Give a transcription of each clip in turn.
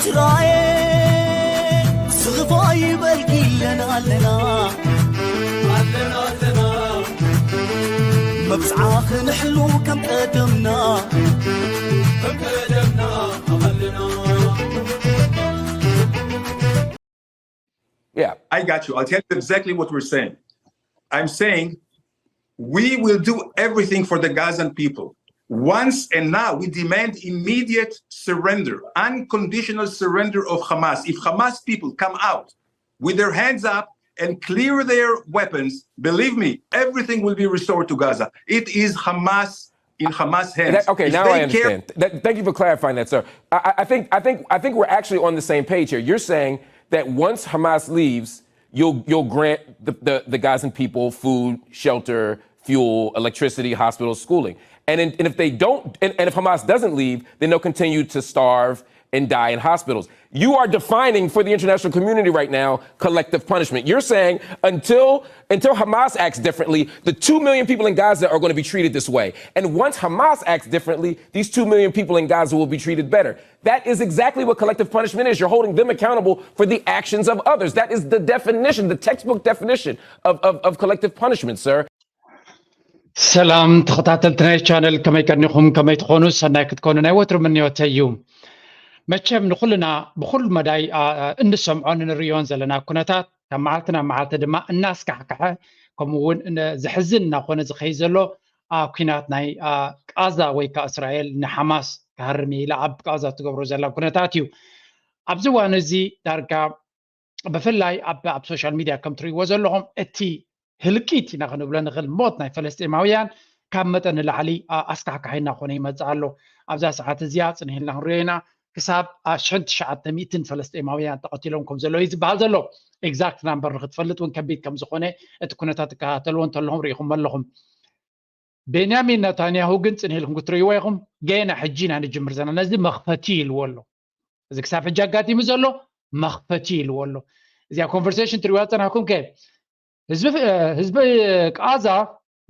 ስራኤል ስኽፎ ይበልኪ ኣለና ኣለና ኣለና ኣለና መብፅዓ ክንሕሉ ከም ቀደምና ከም ቀደምና ኣለና Yeah. I got you. I'll tell you exactly what we're saying. I'm saying we will do everything for the Gazan people. Once and now, we demand immediate surrender, unconditional surrender of Hamas. If Hamas people come out with their hands up and clear their weapons, believe me, everything will be restored to Gaza. It is Hamas in Hamas hands. That, okay, if now I understand. That, thank you for clarifying that, sir. I, I, think I think I think we're actually on the same page here. You're saying that once Hamas leaves, you'll you'll grant the, the, the Gazan people food, shelter, fuel, electricity, hospitals, schooling. And, in, and if they don't, and, and if Hamas doesn't leave, then they'll continue to starve and die in hospitals. You are defining for the international community right now collective punishment. You're saying until until Hamas acts differently, the two million people in Gaza are going to be treated this way. And once Hamas acts differently, these two million people in Gaza will be treated better. That is exactly what collective punishment is. You're holding them accountable for the actions of others. That is the definition, the textbook definition of, of, of collective punishment, sir. ሰላም ተኸታተልቲ ናይ ቻነል፣ ከመይ ቀኒኹም? ከመይ ትኾኑ? ሰናይ ክትኮኑ ናይ ወትሩ ምንዮተይ እዩ። መቸም ንኹልና ብኹሉ መዳይ እንሰምዖን እንርእዮን ዘለና ኩነታት ካብ መዓልቲ ናብ መዓልቲ ድማ እናስካሕከሐ ከምኡ እውን ዘሕዝን እናኾነ ዝኸይድ ዘሎ ኩናት ናይ ቃዛ ወይ ከዓ እስራኤል ንሓማስ ክሃርም ኢላ ኣብ ቃዛ ትገብሮ ዘላ ኩነታት እዩ። ኣብዚ እዋን እዚ ዳርጋ ብፍላይ ኣብ ኣብ ሶሻል ሚድያ ከም ትርእይዎ ዘለኹም እቲ ህልቂት ኢና ክንብሎ ንኽእል ሞት ናይ ፈለስጢማውያን ካብ መጠን ንላዕሊ ኣስካሕካሒ እናኾነ ይመፅእ ኣሎ። ኣብዛ ሰዓት እዚኣ ፅንሂልና ክንሪኦ ኢና ክሳብ ሽሕን ትሽዓተ ሚእትን ፈለስጢማውያን ተቐቲሎም ከም ዘለዉ እዩ ዝበሃል ዘሎ። ኤግዛክት ናምበር ንክትፈልጥ እውን ከቢድ ከም ዝኾነ እቲ ኩነታት ትከታተልዎ እንተለኹም ርኢኹም ኣለኹም። ቤንያሚን ነታንያሁ ግን ፅንሂልኩም ክትርእይዎ ኢኹም። ገና ሕጂ ኢና ንጅምር ዘለና። ነዚ መኽፈቲ ኢልዎ ኣሎ። እዚ ክሳብ ሕጂ ኣጋጢሙ ዘሎ መኽፈቲ ኢልዎ ኣሎ። እዚኣ ኮንቨርሴሽን ትርእይዋ ዝፀናሕኩም ከ ህዝቢ ህዝቢ ቃዛ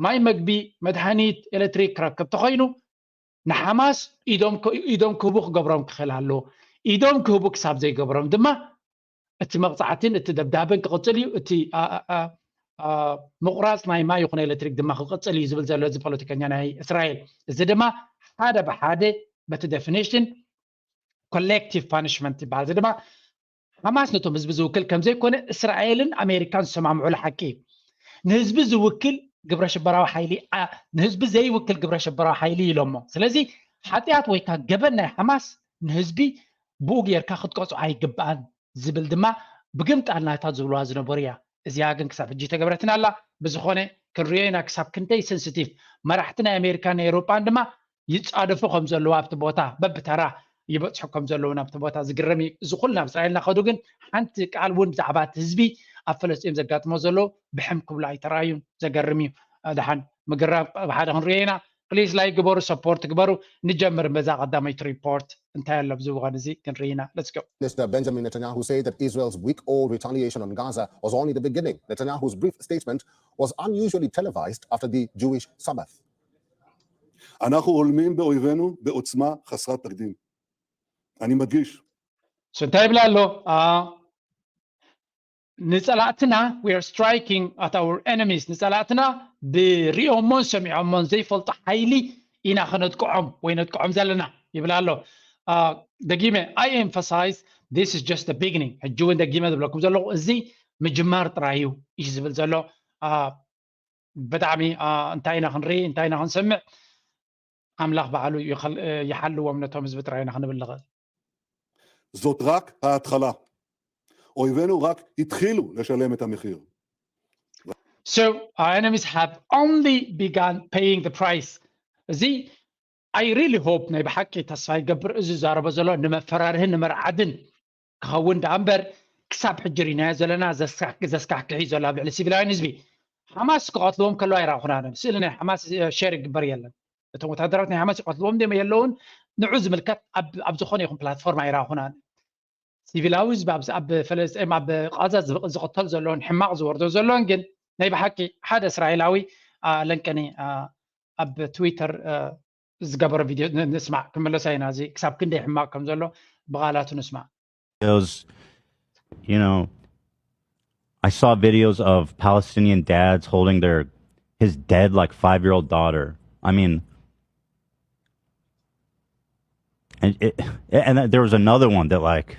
ማይ፣ መግቢ፣ መድሃኒት፣ ኤሌክትሪክ ክረክብ ተኾይኑ ንሓማስ ኢዶም ኢዶም ክህቡ ክገብሮም ክኽእል ኣለዎ። ኢዶም ክህቡ ክሳብ ዘይገብሮም ድማ እቲ መቕፃዕትን እቲ ደብዳብን ክቕፅል እዩ። እቲ ምቑራፅ ናይ ማይ ይኹን ኤሌክትሪክ ድማ ክቕፅል እዩ ዝብል ዘሎ እዚ ፖለቲከኛ ናይ እስራኤል። እዚ ድማ ሓደ ብሓደ በቲ ዴፊኒሽን ኮሌክቲቭ ፓኒሽመንት ይበሃል። እዚ ድማ ሓማስ ነቶም ህዝቢ ዝውክል ከም ዘይኮነ እስራኤልን ኣሜሪካን ዝሰማምዑሉ ሓቂ እዩ። ንህዝቢ ዝውክል ግብረ ሽበራዊ ሓይሊ፣ ንህዝቢ ዘይውክል ግብረ ሽበራዊ ሓይሊ ኢሎሞ። ስለዚ ሓጢኣት ወይ ከዓ ገበን ናይ ሓማስ ንህዝቢ ብኡ ጌርካ ክትቀፅዖ ኣይግባኣን ዝብል ድማ ብግምጣል ናታ ዝብልዋ ዝነበሩ እያ። እዚኣ ግን ክሳብ ሕጂ ተገብረትን ኣላ። ብዝኾነ ክንሪኦ ኢና ክሳብ ክንደይ ሴንሲቲቭ መራሕቲ ናይ ኣሜሪካን ናይ ኤውሮጳን ድማ ይፃደፉ ከም ዘለዉ ኣብቲ ቦታ በብተራ ይበፅሑ ከም ዘለዉ ናብቲ ቦታ ዝግረም እዩ። እዚ ኩሉ ናብ እስራኤል እናኸዱ ግን ሓንቲ ቃል እውን ብዛዕባ እቲ ህዝቢ ኣብ ፈለስጢን ዘጋጥሞ ዘሎ ብሕም ክብሉ ኣይተረኣዩን። ዘገርም እዩ። ደሓን ምግራም ብሓደ ክንሪኦ ኢና። ፕሊስ ላይክ ግበሩ፣ ሰፖርት ግበሩ። ንጀምር በዛ ቀዳመይቲ ሪፖርት እንታይ ኣሎ ኣብዚ እዋን እዚ ክንርኢ ኢና። Let's go. Minister Benjamin Netanyahu said that Israel's week-old retaliation on Gaza was only the beginning. Netanyahu's brief statement was unusually televised after the Jewish Sabbath. אנחנו הולמים באויבינו בעוצמה חסרת תקדים. אני מדגיש. እንታይ ይብላ ኣሎ? ንፀላእትና we are striking at our enemies ንፀላእትና ብሪኦሞን ሰሚዖሞን ዘይፈልጡ ሓይሊ ኢና ከነጥቅዖም ወይ ነጥቅዖም ዘለና ይብላ ኣሎ። ደጊመ I emphasize this is just the beginning ሕጂ እውን ደጊመ ዝብለኩም ዘለኹ እዚ ምጅማር ጥራይ እዩ እዩ ዝብል ዘሎ። ብጣዕሚ እንታይ ኢና ክንርኢ እንታይ ኢና ክንሰምዕ ኣምላኽ ባዕሉ ይሓልዎም ነቶም ህዝቢ ጥራይ ኢና ክንብል ንኽእል። זאת רק ההתחלה. אויבינו רק התחילו לשלם את המחיר. So our enemies have only begun paying the price. እዚ I really hope ናይ ብሓቂ ተስፋ ይገብር እዚ ዝዛረቦ ዘሎ ንመፈራርህን ንመርዓድን ክኸውን ደኣ እምበር ክሳብ ሕጂ ርኢናዮ ዘለና ዘስካሕክሕ እዩ ዘሎ ኣብ ልዕሊ ሲቪላውያን ህዝቢ። ሓማስ ክቐትልዎም ከለዉ ኣይረኣኹናን። ስእሊ ናይ ሓማስ ሸር ይግበር የለን። እቶም ወታደራት ናይ ሓማስ ይቐትልዎም ድዮም የለውን ንዑ ዝምልከት ኣብ ዝኾነ ይኹን ፕላትፎርም ኣይረኣኹናን። ሲቪላዊ ህዝቢ ኣብ ፈለስጢን ኣብ ቃዛ ዝቕተል ዘለውን ሕማቕ ዝወርዶ ዘለውን ግን ናይ ብሓቂ ሓደ እስራኤላዊ ለንቀኒ ኣብ ትዊተር ዝገበሮ ቪድዮ ንስማዕ ክምለሳ ኢና እዚ ክሳብ ክንደይ ሕማቕ ከም ዘሎ ብቓላቱ ንስማዕ። videos, you know, I saw videos of Palestinian dads holding their his dead like five year old daughter. I mean, and it, and there was another one that like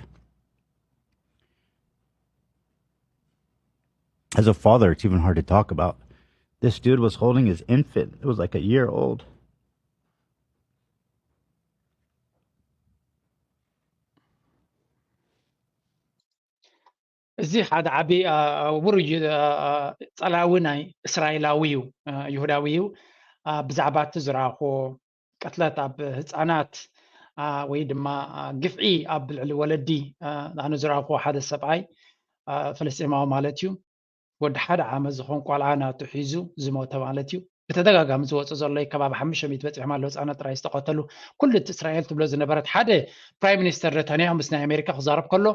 as a father, it's even hard to talk about. This dude was holding his infant. It was like a year old. እዚ ሓደ ዓቢ ውሩጅ ጸላዊ ናይ እስራኤላዊ እዩ፣ ይሁዳዊ እዩ። ብዛዕባ እቲ ዝረኣኹዎ ቅትለት ኣብ ህፃናት ወይ ድማ ግፍዒ ኣብ ልዕሊ ወለዲ ኣነ ዝረኣኹዎ ሓደ ሰብኣይ ፈለስጢማዊ ማለት እዩ፣ ወዲ ሓደ ዓመት ዝኾን ቆልዓ ናቱ ሒዙ ዝሞተ ማለት እዩ። ብተደጋጋሚ ዝወፁ ዘሎ ከባቢ ሓሙሽተ ሚእቲ በፂሖም ኣለዉ ህፃናት ጥራይ ዝተቐተሉ። ኩሉ እቲ እስራኤል ትብሎ ዝነበረት ሓደ ፕራይም ሚኒስተር ነታንያሁ ምስ ናይ ኣሜሪካ ክዛረብ ከሎ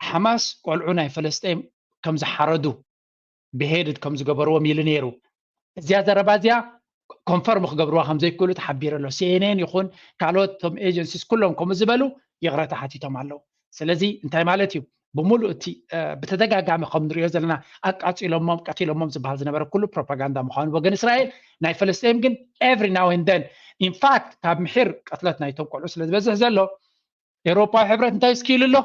ሓማስ ቆልዑ ናይ ፈለስጢን ከም ዝሓረዱ ብሄድድ ከም ዝገበርዎም ኢሉ ነይሩ። እዚኣ ዘረባ እዚኣ ኮንፈርም ክገብርዋ ከም ዘይክእሉ ተሓቢሩ ኣሎ። ሲኤንኤን ይኹን ካልኦት ቶም ኤጀንሲስ ኩሎም ከምኡ ዝበሉ ይቕረታ ሓቲቶም ኣለዉ። ስለዚ እንታይ ማለት እዩ? ብምሉእ እቲ ብተደጋጋሚ ከም ንሪኦ ዘለና ኣቃፂሎሞም ቀቲሎሞም ዝበሃል ዝነበረ ኩሉ ፕሮፓጋንዳ ምዃኑ ወገን እስራኤል፣ ናይ ፈለስጢን ግን every now and then፣ ኢንፋክት ካብ ምሒር ቅትለት ናይቶም ቆልዑ ስለ ዝበዝሕ ዘሎ ኤውሮፓዊ ሕብረት እንታይ ስኪሉ ኣሎ?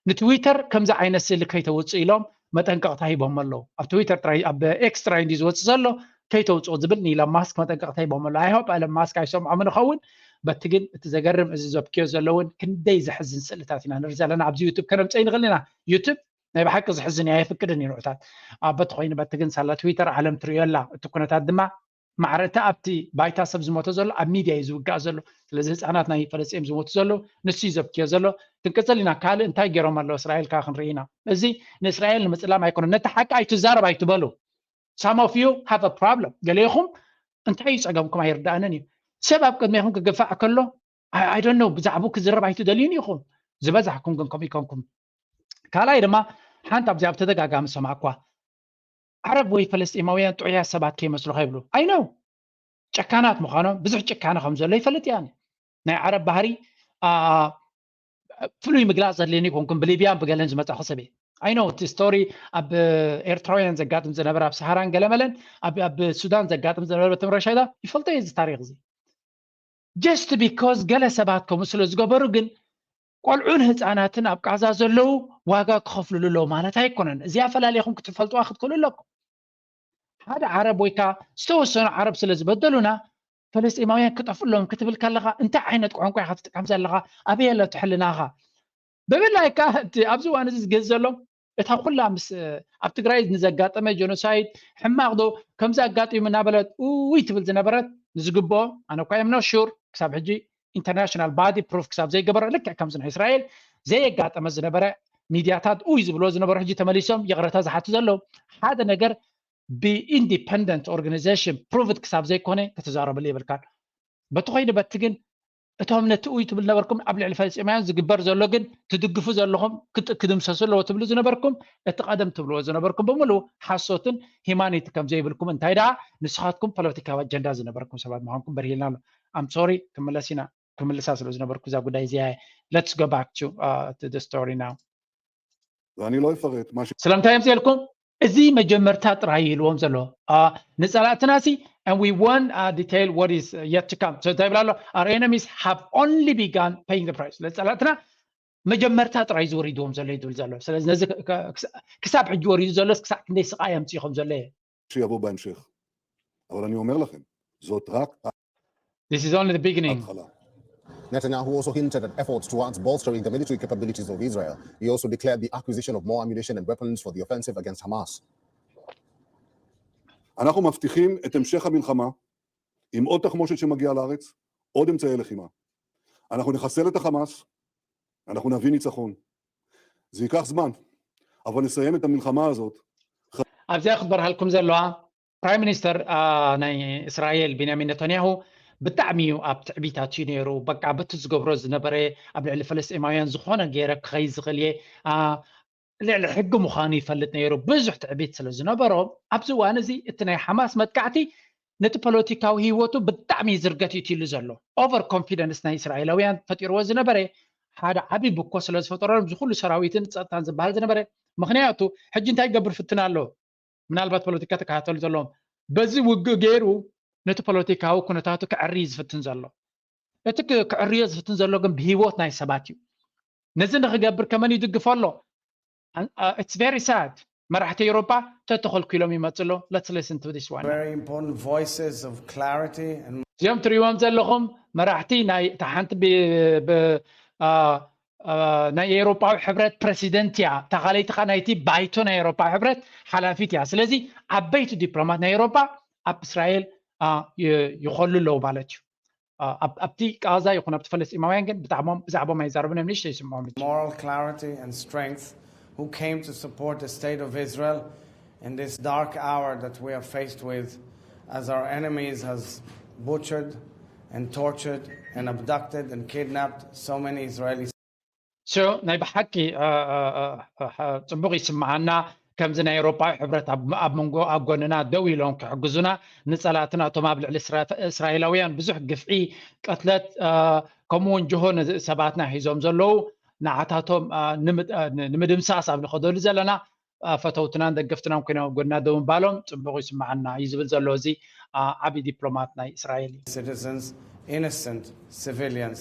ንትዊተር ከምዚ ዓይነት ስእሊ ከይተውፅእ ኢሎም መጠንቀቕታ ሂቦም ኣለዉ። ኣብ ትዊተር ጥራይ ኣብ ኤክስ ጥራይ እንዲ ዝወፅእ ዘሎ ከይተውፅኦ ዝብል ንኢሎን ማስክ መጠንቀቕታ ሂቦም ኣለዉ። ኣይሆፕ ኤሎን ማስክ ኣይሰምዖምን ይኸውን። በቲ ግን እቲ ዘገርም እዚ ዘብክዮ ዘለውን ክንደይ ዘሕዝን ስእልታት ኢና ንርኢ ዘለና ኣብዚ ዩቱብ ከነምፀ ይንኽእል ኢና። ዩቱብ ናይ ብሓቂ ዝሕዝን እያ የፍቅድን እዩ ንዑታት ኣበቲ ኮይኑ በቲ ግን ሳላ ትዊተር ዓለም ትሪኦ ኣላ። እቲ ኩነታት ድማ ማዕረ እቲ ኣብቲ ባይታ ሰብ ዝሞተ ዘሎ ኣብ ሚድያ እዩ ዝውጋእ ዘሎ። ስለዚ ህፃናት ናይ ፈለስጢን ዝሞቱ ዘሎ ንሱ እዩ ዘብክዮ ዘሎ። ክንቅፅል ኢና። ካልእ እንታይ ገይሮም ኣለዉ እስራኤል ከዓ ክንርኢ ኢና። እዚ ንእስራኤል ንምፅላም ኣይኮነን። ነቲ ሓቂ ኣይትዛረብ ኣይትበሉ። Some of you have a problem። ገሌኹም እንታይ እዩ ፀገምኩም ኣይርዳእንን እዩ። ሰብ ኣብ ቅድሜኹም ክግፋዕ ከሎ I don't know ብዛዕባኡ ክዝረብ ኣይትደልዩን ኢኹም። ዝበዛሕኩም ግን ከምኡ ይኮንኩም። ካልኣይ ድማ ሓንቲ ኣብዚ ኣብ ተደጋጋሚ ሰማዕኳ ዓረብ ወይ ፈለስጢማውያን ጥዑያት ሰባት ከይመስሉኻ ይብሉ። I know ጨካናት ምዃኖም ብዙሕ ጭካነ ከም ዘሎ ይፈልጥ እየ። ናይ ዓረብ ባህሪ ፍሉይ ምግላፅ ዘድልየኒ ይኮንኩም። ብሊብያን ብገለን ዝመፃኹ ሰብ እየ። I know እቲ ስቶሪ ኣብ ኤርትራውያን ዘጋጥም ዝነበረ ኣብ ሰሃራን ገለመለን ኣብ ሱዳን ዘጋጥም ዝነበረ በተምረሻይዳ ይፈልጦ እየ እዚ ታሪክ እዚ። Just because ገለ ሰባት ከምኡ ስለ ዝገበሩ ግን ቆልዑን ህፃናትን ኣብ ቃዛ ዘለዉ ዋጋ ክኸፍልሉ ኣለዉ ማለት ኣይኮነን። እዚኣ ፈላሊኹም ክትፈልጥዋ ክትክእሉ ኣለኩም። ሓደ ዓረብ ወይ ከዓ ዝተወሰኑ ዓረብ ስለ ዝበደሉና ፈለስጢማውያን ክጠፍኡ ኣለዎም ክትብል ከለኻ እንታይ ዓይነት ቋንቋ ኢኻ ትጥቀም ዘለኻ? ኣበይ ኣሎ እቲ ሕልናኻ? ብፍላይ ከዓ እቲ ኣብዚ እዋን እዚ ዝገዝ ዘሎ እታ ኩላ ምስ ኣብ ትግራይ ንዘጋጠመ ጀኖሳይድ ሕማቕ ዶ ከምዚ ኣጋጢሙ እናበለት ውይ ትብል ዝነበረት ንዝግብኦ ኣነ እኳ እየ not sure ክሳብ ሕጂ international body proof ክሳብ ዘይገበረ ልክዕ ከምዚ ናይ እስራኤል ዘየጋጠመ ዝነበረ ሚድያታት ውይ ዝብልዎ ዝነበሩ ሕጂ ተመሊሶም ይቕረታ ዝሓቱ ዘለዉ ሓደ ነገር ብ independent organization proved ክሳብ ዘይኮነ ክትዛረብሉ የብልካን። በቲ ኮይኑ በቲ ግን እቶም ነቲ ውይ ትብል ነበርኩም ኣብ ልዕሊ ፈለስጢማውያን ዝግበር ዘሎ ግን ትድግፉ ዘለኹም ክድምሰሱ ኣለዎ ትብሉ ዝነበርኩም እቲ ቀደም ትብልዎ ዝነበርኩም ብምሉ ሓሶትን ሂማኒቲ ከም ዘይብልኩም እንታይ ደኣ ንስኻትኩም ፖለቲካዊ ኣጀንዳ ዝነበርኩም ሰባት ምዃንኩም በርሂልና ኣሎ። I'm sorry ክምለስ ኢና ክምልሳ ስለ ዝነበርኩ እዛ ጉዳይ እዚኣ let's go back to the story now። ואני לא אפרט מה ש... ስለምንታይ የምፅኤልኩም እዚ መጀመርታ ጥራይ ይልዎም ዘሎ ንፀላእትና ሲ and we want detail what is yet to come so እንታይ ይብላ ኣሎ our enemies have only begun paying the price ንፀላእትና መጀመርታ ጥራይ ዝወሪድዎም ዘሎ ይብል ዘሎ ስለዚ ነዚ ክሳብ ሕጂ ወሪዱ ዘሎስ ክሳብ ክንደይ ስቃይ ኣምፅኢኹም ዘሎ እየ שיבוא בהמשך. אבל אני אומר לכם, זאת רק This is only the beginning. התחלה. Netanyahu also hinted at efforts towards bolstering the military capabilities of Israel. He also declared the acquisition of more ammunition and weapons for the offensive against Hamas. אנחנו מבטיחים את המשך המלחמה עם עוד תחמושת שמגיעה לארץ, עוד אמצעי לחימה. אנחנו נחסל את החמאס, אנחנו נביא ניצחון. זה ייקח זמן, אבל נסיים את המלחמה הזאת. ኣብዚኣ ክትበርሃልኩም ዘለዋ ፕራይም ሚኒስተር ናይ እስራኤል ቤንያሚን ነታንያሁ ብጣዕሚ እዩ ኣብ ትዕቢት ኣትዩ ነይሩ። በቃ በቲ ዝገብሮ ዝነበረ ኣብ ልዕሊ ፈለስጢማውያን ዝኾነ ገይረ ክኸይድ ዝኽእል እየ ልዕሊ ሕጊ ምዃኑ ይፈልጥ ነይሩ። ብዙሕ ትዕቢት ስለ ዝነበሮ ኣብዚ እዋን እዚ እቲ ናይ ሓማስ መጥቃዕቲ ነቲ ፖለቲካዊ ህይወቱ ብጣዕሚ ዝርገት እዩ ኢሉ ዘሎ። ኦቨር ኮንፊደንስ ናይ እስራኤላውያን ፈጢርዎ ዝነበረ ሓደ ዓብዪ ብኮ ስለ ዝፈጠረሎም እዚ ኩሉ ሰራዊትን ፀጥታን ዝበሃል ዝነበረ። ምክንያቱ ሕጂ እንታይ ይገብር ፍትን ኣሎ? ምናልባት ፖለቲካ ተከታተሉ ዘለዎም በዚ ውግእ ገይሩ ነቲ ፖለቲካዊ ኩነታቱ ክዕሪ ዝፍትን ዘሎ። እቲ ክዕርዮ ዝፍትን ዘሎ ግን ብሂወት ናይ ሰባት እዩ። ነዚ ንክገብር ከመን ይድግፎ ኣሎ? It's very sad። መራሕቲ ኤውሮጳ ተተኸልኪሎም ይመጽ ኣሎ። Let's listen to this one። Very important voices of clarity and እዚኦም ትሪእዎም ዘለኹም መራሕቲ ናይ እታ ሓንቲ ናይ ኤውሮጳዊ ሕብረት ፕረሲደንት እያ። እታ ካልኣይቲ ከዓ ናይቲ ባይቶ ናይ ኤውሮጳዊ ሕብረት ሓላፊት እያ። ስለዚ ዓበይቲ ዲፕሎማት ናይ ኤውሮጳ ኣብ እስራኤል ይኸሉ ኣለዉ ማለት እዩ። ኣብቲ ቃዛ ይኹን ኣብቲ ፈለስጢማውያን ግን ብጣዕሞም ብዛዕባኦም ኣይዛረቡን እዮም። ንእሽተይ ይስምዖም። Moral clarity and strength who came to support the state of Israel in this dark hour that we are faced with as our enemies has butchered and tortured and abducted and kidnapped so many Israeli So ናይ ብሓቂ ጽቡቕ ይስምዓና። ከምዚ ናይ ኤውሮጳዊ ሕብረት ኣብ መንጎ ኣብ ጎንና ደው ኢሎም ክሕግዙና ንጸላትና እቶም ኣብ ልዕሊ እስራኤላውያን ብዙሕ ግፍዒ፣ ቅትለት ከምኡ እውን ጅሆ ሰባትና ሒዞም ዘለዉ ንዓታቶም ንምድምሳስ ኣብ ንኸደሉ ዘለና ፈተውትናን ደገፍትናን ኮይኖም ኣብ ጎንና ደው ምባሎም ጽቡቕ ይስምዓና እዩ ዝብል ዘሎ እዚ ዓቢ ዲፕሎማት ናይ እስራኤል እዩ። Citizens, innocent civilians.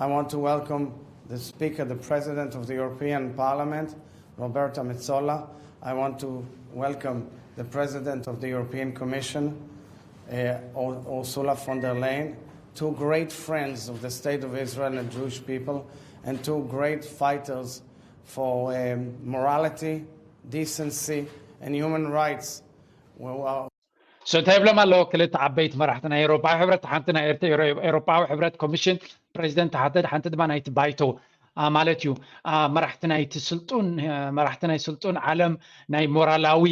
I want to welcome the Speaker, the President of the European Parliament, Roberta Metsola. I want to welcome the President of the European Commission, uh, Ursula von der Leyen, two great friends of the State of Israel and Jewish people, and two great fighters for um, morality, decency, and human rights. So እንታይ ይብሎም ኣለዎ? ክልተ ዓበይቲ መራሕቲ ናይ ኤውሮጳዊ ሕብረት፣ ሓንቲ ናይ ኤውሮጳዊ ሕብረት ኮሚሽን ፕሬዚደንት፣ ሓንቲ ድማ ናይቲ ባይቶ ማለት እዩ። መራሕቲ ናይቲ ስልጡን መራሕቲ ናይ ስልጡን ዓለም፣ ናይ ሞራላዊ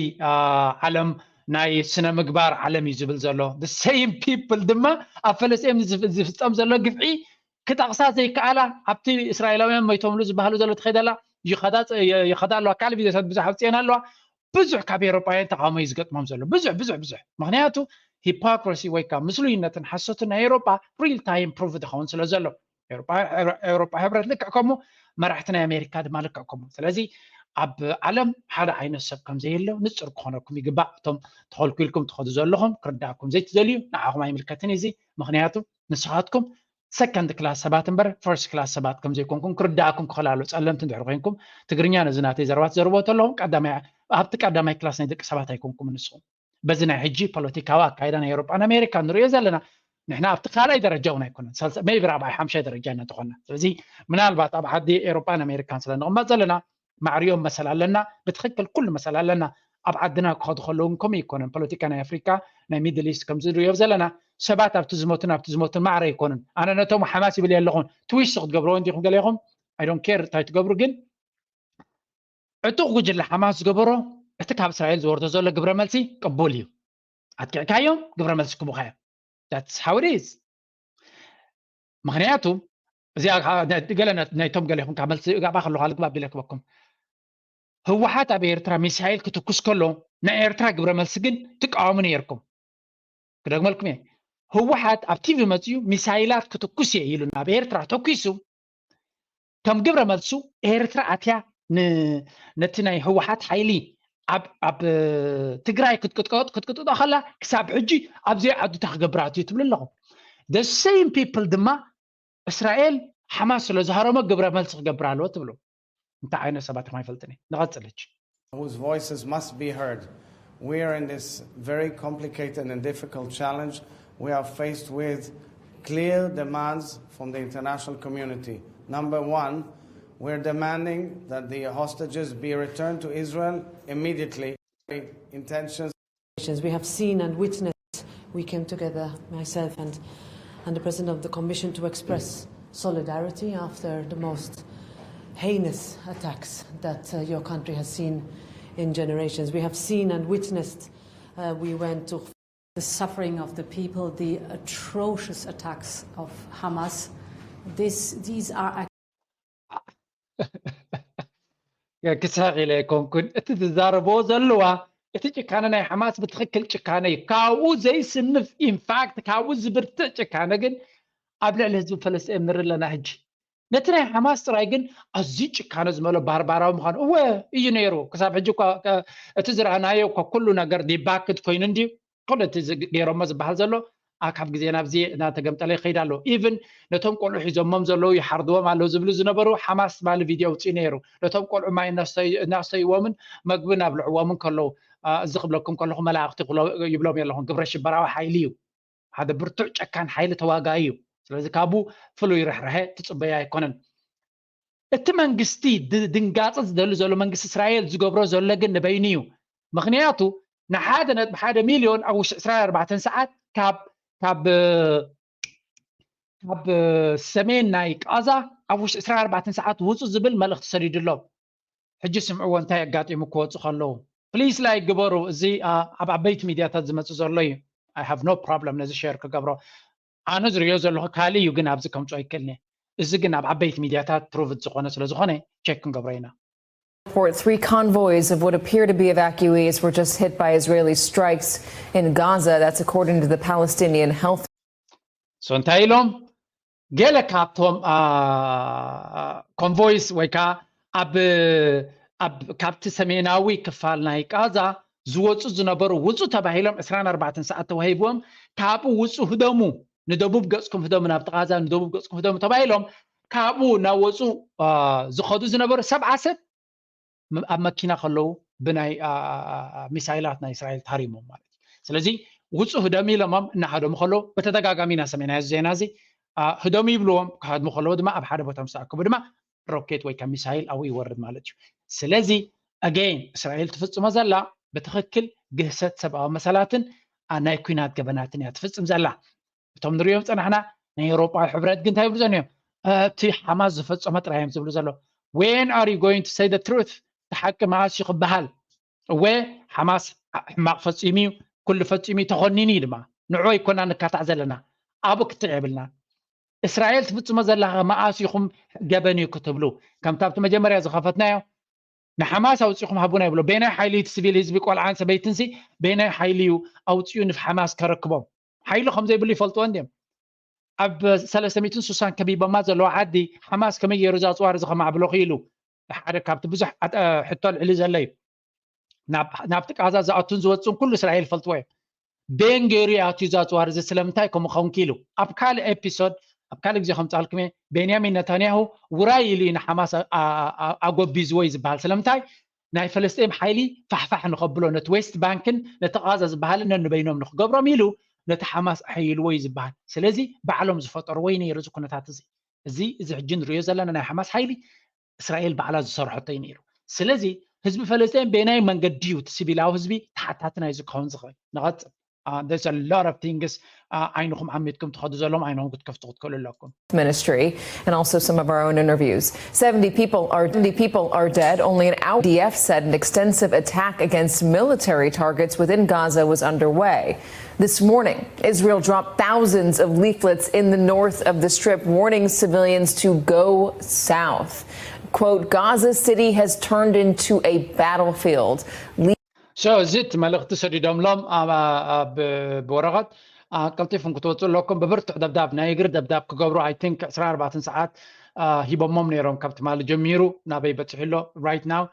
ዓለም፣ ናይ ስነ ምግባር ዓለም እዩ ዝብል ዘሎ። The same people ድማ ኣብ ፈለስጤም ዝፍፀም ዘሎ ግፍዒ ክጠቕሳ ዘይከኣላ፣ ኣብቲ እስራኤላውያን መይቶምሉ ዝበሃሉ ዘሎ ትኸይደላ ይኸዳ ኣለዋ። ካልእ ቪድዮታት ብዙሕ ኣውፅኤን ኣለዋ። ብዙሕ ካብ ኤውሮጳውያን ተቃውሞ እዩ ዝገጥሞም ዘሎ። ብዙሕ ብዙሕ ብዙሕ ምክንያቱ ሂፖክራሲ ወይ ከዓ ምስሉይነትን ሓሶትን ናይ ኤውሮጳ ሪል ታይም ፕሩፍ ዝኸውን ስለ ዘሎ ኤውሮጳ ሕብረት ልክዕ ከምኡ፣ መራሕቲ ናይ ኣሜሪካ ድማ ልክዕ ከምኡ። ስለዚ ኣብ ዓለም ሓደ ዓይነት ሰብ ከም ዘየሎ ንፅር ክኾነኩም ይግባእ። እቶም ተኸልኪልኩም ትኸዱ ዘለኹም ክርዳእኩም ዘይትደልዩ ንዓኹም ኣይምልከትን እዚ። ምክንያቱ ንስኻትኩም ሰከንድ ክላስ ሰባት እምበር ፈርስት ክላስ ሰባት ከም ዘይኮንኩም ክርዳእኩም ክኽእል ኣሎ። ጸለምቲ እንድሕር ኮይንኩም ትግርኛ ነዚ ናተይ ዘረባ ትዘርብዎ ተለኹም ቀዳማይ ኣብቲ ቀዳማይ ክላስ ናይ ደቂ ሰባት ኣይኮንኩም ንስኹም። በዚ ናይ ሕጂ ፖለቲካዊ ኣካይዳ ናይ ኤውሮጳን ኣሜሪካን ንሪኦ ዘለና ንሕና ኣብቲ ካልኣይ ደረጃ እውን ኣይኮነን ሜይቢ ራብዓይ ሓምሻይ ደረጃ ኢና ተኾና። ስለዚ ምናልባት ኣብ ዓዲ ኤውሮጳን ኣሜሪካን ስለ ንቕመጥ ዘለና ማዕሪኦም መሰል ኣለና፣ ብትኽክል ኩሉ መሰል ኣለና። ኣብ ዓድና ክኸዱ ከለዉ እውን ከምኡ ኣይኮነን። ፖለቲካ ናይ ኣፍሪካ ናይ ሚድል ኢስት ከምዚ ንሪኦ ዘለና ሰባት ኣብቲ ዝሞትን ኣብቲ ዝሞትን ማዕረ ኣይኮኑን። ኣነ ነቶም ሓማስ ይብል የለኹን ትዊስት ክትገብርዎ እንዲኹም ገሌኹም I don't care እንታይ ትገብሩ ግን ዕጡቕ ጉጅለ ሓማስ ዝገበሮ እቲ ካብ እስራኤል ዝወርዶ ዘሎ ግብረ መልሲ ቅቡል እዩ። ኣጥቂዕካዮም ግብረ መልሲ ክቡኻ እዮም። That's how it is። ምክንያቱ እዚኣ ገለ ናይቶም ገሌኹም ካብ መልሲ ጋባ ከለኹ ልግባ ቢለ ክበኩም ህወሓት ኣብ ኤርትራ ሚሳይል ክትኩስ ከሎ ናይ ኤርትራ ግብረ መልሲ ግን ትቃወሙ ነይርኩም። ክደግመልኩም እየ። ህወሓት ኣብ ቲቪ መፅዩ ሚሳይላት ክትኩስ እየ ኢሉ ናብ ኤርትራ ተኩሱ ከም ግብረ መልሱ ኤርትራ ኣትያ ነቲ ናይ ህወሓት ሓይሊ ኣብ ትግራይ ክትቅጥቀጥ ክትቅጥቀጦ ከላ ክሳብ ሕጂ ኣብዘይ ዓዱ እንታይ ክገብር ኣትዩ ትብሉ ኣለኹም። The same people ድማ እስራኤል ሓማስ ስለ ዝሃረሞ ግብረ መልሲ ክገብር ኣለዎ ትብሉ። እንታይ ዓይነት ሰባት ኢኹም ኣይፈልጥን እየ። ንቐጽል ሕጂ። Whose voices must be heard. We are in this very complicated and difficult challenge. We are faced with clear demands from the international community. Number one, we're demanding that the hostages be returned to Israel immediately. Intentions We have seen and witnessed, we came together, myself and, and the President of the Commission, to express solidarity after the most heinous attacks that uh, your country has seen in generations. We have seen and witnessed, uh, we went to the suffering of the people, the atrocious attacks of Hamas. This, these are ክስሕቕ ኢለ ኣይኮንኩን። እቲ ዝዛረብዎ ዘለዋ እቲ ጭካነ ናይ ሓማስ ብትኽክል ጭካነ እዩ። ካብኡ ዘይስንፍ ኢንፋክት ካብኡ ዝብርትዕ ጭካነ ግን ኣብ ልዕሊ ህዝቢ ፈለስጢን ንርኢ ኣለና። ሕጂ ነቲ ናይ ሓማስ ጥራይ ግን ኣዝዩ ጭካነ ዝመሎ ባርባራዊ ምዃኑ እወ እዩ ነይሩ። ክሳብ ሕጂ እኳ እቲ ዝረኣናዮ እኳ ኩሉ ነገር ዲባክድ ኮይኑ እንድዩ። ኩሉ እቲ ገይሮሞ ዝበሃል ዘሎ ካብ ግዜ ናብ ግዜ እናተገምጠለ ይኸይድ ኣሎ። ኢቭን ነቶም ቆልዑ ሒዞሞም ዘለዉ ይሓርድዎም ኣለዉ ዝብሉ ዝነበሩ ሓማስ ትማሊ ቪድዮ ኣውፅኡ ነይሩ። ነቶም ቆልዑ ማይ እናስተይዎምን መግቢ እናብልዕዎምን ከለዉ እዚ ክብለኩም ከለኹ መላእኽቲ ይብሎም የለኹም። ግብረ ሽበራዊ ሓይሊ እዩ። ሓደ ብርቱዕ ጨካን ሓይሊ ተዋጋኢ እዩ። ስለዚ ካብኡ ፍሉይ ርሕርሐ ትፅበዮ ኣይኮነን። እቲ መንግስቲ ድንጋፂ ዝደሊ ዘሎ መንግስቲ እስራኤል ዝገብሮ ዘሎ ግን ንበይኑ እዩ። ምክንያቱ ንሓደ ነጥቢ ሓደ ሚልዮን ኣብ ውሽጢ ዕስራን ኣርባዕተን ሰዓት ካብ ካብ ካብ ሰሜን ናይ ቃዛ ኣብ ውሽጢ ዕስራን ኣርባዕተን ሰዓት ውፁ ዝብል መልእኽቲ ሰዲዱሎም። ሕጂ ስምዕዎ እንታይ ኣጋጢሙ ክወፁ ከለዉ። ፕሊስ ላይክ ግበሩ። እዚ ኣብ ዓበይቲ ሚድያታት ዝመፅእ ዘሎ እዩ። I have no problem ነዚ ሸር ክገብሮ። ኣነ ዝሪኦ ዘለኹ ካልእ እዩ፣ ግን ኣብዚ ከምፅኦ ኣይክእልን እየ። እዚ ግን ኣብ ዓበይቲ ሚድያታት ፕሩቭድ ዝኾነ ስለ ዝኾነ ቸክ ክንገብሮ ኢና። Report, three convoys of what appear to be evacuees were just hit by Israeli strikes in Gaza. That's according to the Palestinian Health. So እንታይ ኢሎም? ገለ ካብቶም ኮንቮይስ ወይ ከዓ ኣብ ኣብ ካብቲ ሰሜናዊ ክፋል ናይ ቃዛ ዝወፁ ዝነበሩ ውፁ ተባሂሎም ዕስራን ኣርባዕተን ሰዓት ተዋሂብዎም። ካብኡ ውፁ ህደሙ፣ ንደቡብ ገፅኩም ህደሙ፣ ናብቲ ቃዛ ንደቡብ ገፅኩም ህደሙ ተባሂሎም ካብኡ እናወፁ ዝኸዱ ዝነበሩ ሰብዓ ሰብ ኣብ መኪና ከለዉ ብናይ ሚሳይላት ናይ እስራኤል ታሪሞም ማለት እዩ። ስለዚ ውፁ ህደም ኢሎሞም እናሃደሙ ከለዉ ብተደጋጋሚ ኢና ሰሚዕናዮ እዚ ዜና እዚ። ህደሙ ይብልዎም፣ ክሃድሙ ከለዉ ድማ ኣብ ሓደ ቦታ ምስ ተኣከቡ ድማ ሮኬት ወይ ከዓ ሚሳይል ኣብኡ ይወርድ ማለት እዩ። ስለዚ ኣገይን እስራኤል ትፍፅሞ ዘላ ብትኽክል ግህሰት ሰብኣዊ መሰላትን ናይ ኲናት ገበናትን እያ ትፍፅም ዘላ። እቶም ንሪኦም ፀናሕና ናይ ኤውሮጳዊ ሕብረት ግን እንታይ ይብሉ ጸኒሖም? እቲ ሓማስ ዝፈፀሞ ጥራይ እዮም ዝብሉ ዘለዉ። When are you going to say the truth? እቲ ሓቂ መኣስ እዩ ክበሃል? እወ ሓማስ ሕማቕ ፈፂሙ እዩ፣ ኩሉ ፈፂሙ እዩ፣ ተኾኒኑ እዩ ድማ። ንዑ ኣይኮና ንካታዕ ዘለና፣ ኣብኡ ክትዕ የብልና። እስራኤል ትፍፅሞ ዘላ ከ መኣስ ኢኹም ገበን እዩ ክትብሉ? ከምቲ ኣብቲ መጀመርያ ዝኸፈትናዮ ንሓማስ ኣውፂኹም ሃቡና ይብሎ። በየናይ ሓይሊ እቲ ስቪል ህዝቢ ቆልዓን ሰበይትንሲ በየናይ ሓይሊ እዩ ኣውፂኡ ንሓማስ ከረክቦም? ሓይሊ ከም ዘይብሉ ይፈልጥዎ እንድዮም። ኣብ ሰለስተ ሚእትን ስሳን ከቢቦማ ዘለዋ ዓዲ ሓማስ ከመይ ገይሩ እዛ ኣፅዋር እዚ ከማዕብሎ ክኢሉ? ሓደ ካብቲ ብዙሕ ሕቶ ኣልዒሉ ዘሎ እዩ። ናብቲ ቃዛ ዝኣቱን ዝወፅን ኩሉ እስራኤል ይፈልጥዎ እዮም። ቤን ገይሩ ይኣቱ እዚ ኣፅዋር እዚ ስለምንታይ ከምኡ ክኸውን ክኢሉ? ኣብ ካልእ ኤፒሶድ ኣብ ካልእ ግዜ ከምፃልኩም እየ። ቤንያሚን ነታንያሁ ውራይ ኢሉ እዩ ንሓማስ ኣጎቢዝዎ እዩ ዝበሃል። ስለምንታይ? ናይ ፈለስጤም ሓይሊ ፋሕፋሕ ንኸብሎ ነቲ ዌስት ባንክን ነቲ ቃዛ ዝበሃልን ነንበይኖም ንክገብሮም ኢሉ ነቲ ሓማስ ኣሐይልዎ እዩ ዝበሃል። ስለዚ ባዕሎም ዝፈጠርዎ እዩ ነይሩ እዚ ኩነታት እዚ። እዚ እዚ ሕጂ ንሪኦ ዘለና ናይ ሓማስ ሓይሊ እስራኤል ባዕላ ዝሰርሐቶ እዩ ነይሩ። ስለዚ ህዝቢ ፈለስጤን በየናይ መንገዲ እዩ እቲ ሲቪላዊ ህዝቢ ተሓታቲ ናይዚ ክኸውን ዝኽእል? ንቐፅል። Uh, there's a lot of things uh, ዓይንኹም ዓሚትኩም ትኸዱ ዘሎም ዓይንኹም ክትከፍቱ ክትክእሉ ኣለኩም። Ministry and also some of our own interviews. Seventy people are seventy people are dead. Only an hour. D F said an extensive attack against military targets within Gaza was underway. This morning, Israel dropped thousands of leaflets in the north of the Strip, warning civilians to go south. Quote, Gaza City has turned into a battlefield. So እዚ እቲ መልእኽቲ ሰዲዶምሎም ብወረቐት ቀልጢፍኩም ክትወፁ ኣለኩም። ብብርቱዕ ደብዳብ ናይ እግሪ ደብዳብ ክገብሩ I think ዕስራን ኣርባዕተን ሰዓት ሂቦሞም ነይሮም። ካብ ትማሊ ጀሚሩ ናበይ በፂሑ ኣሎ right now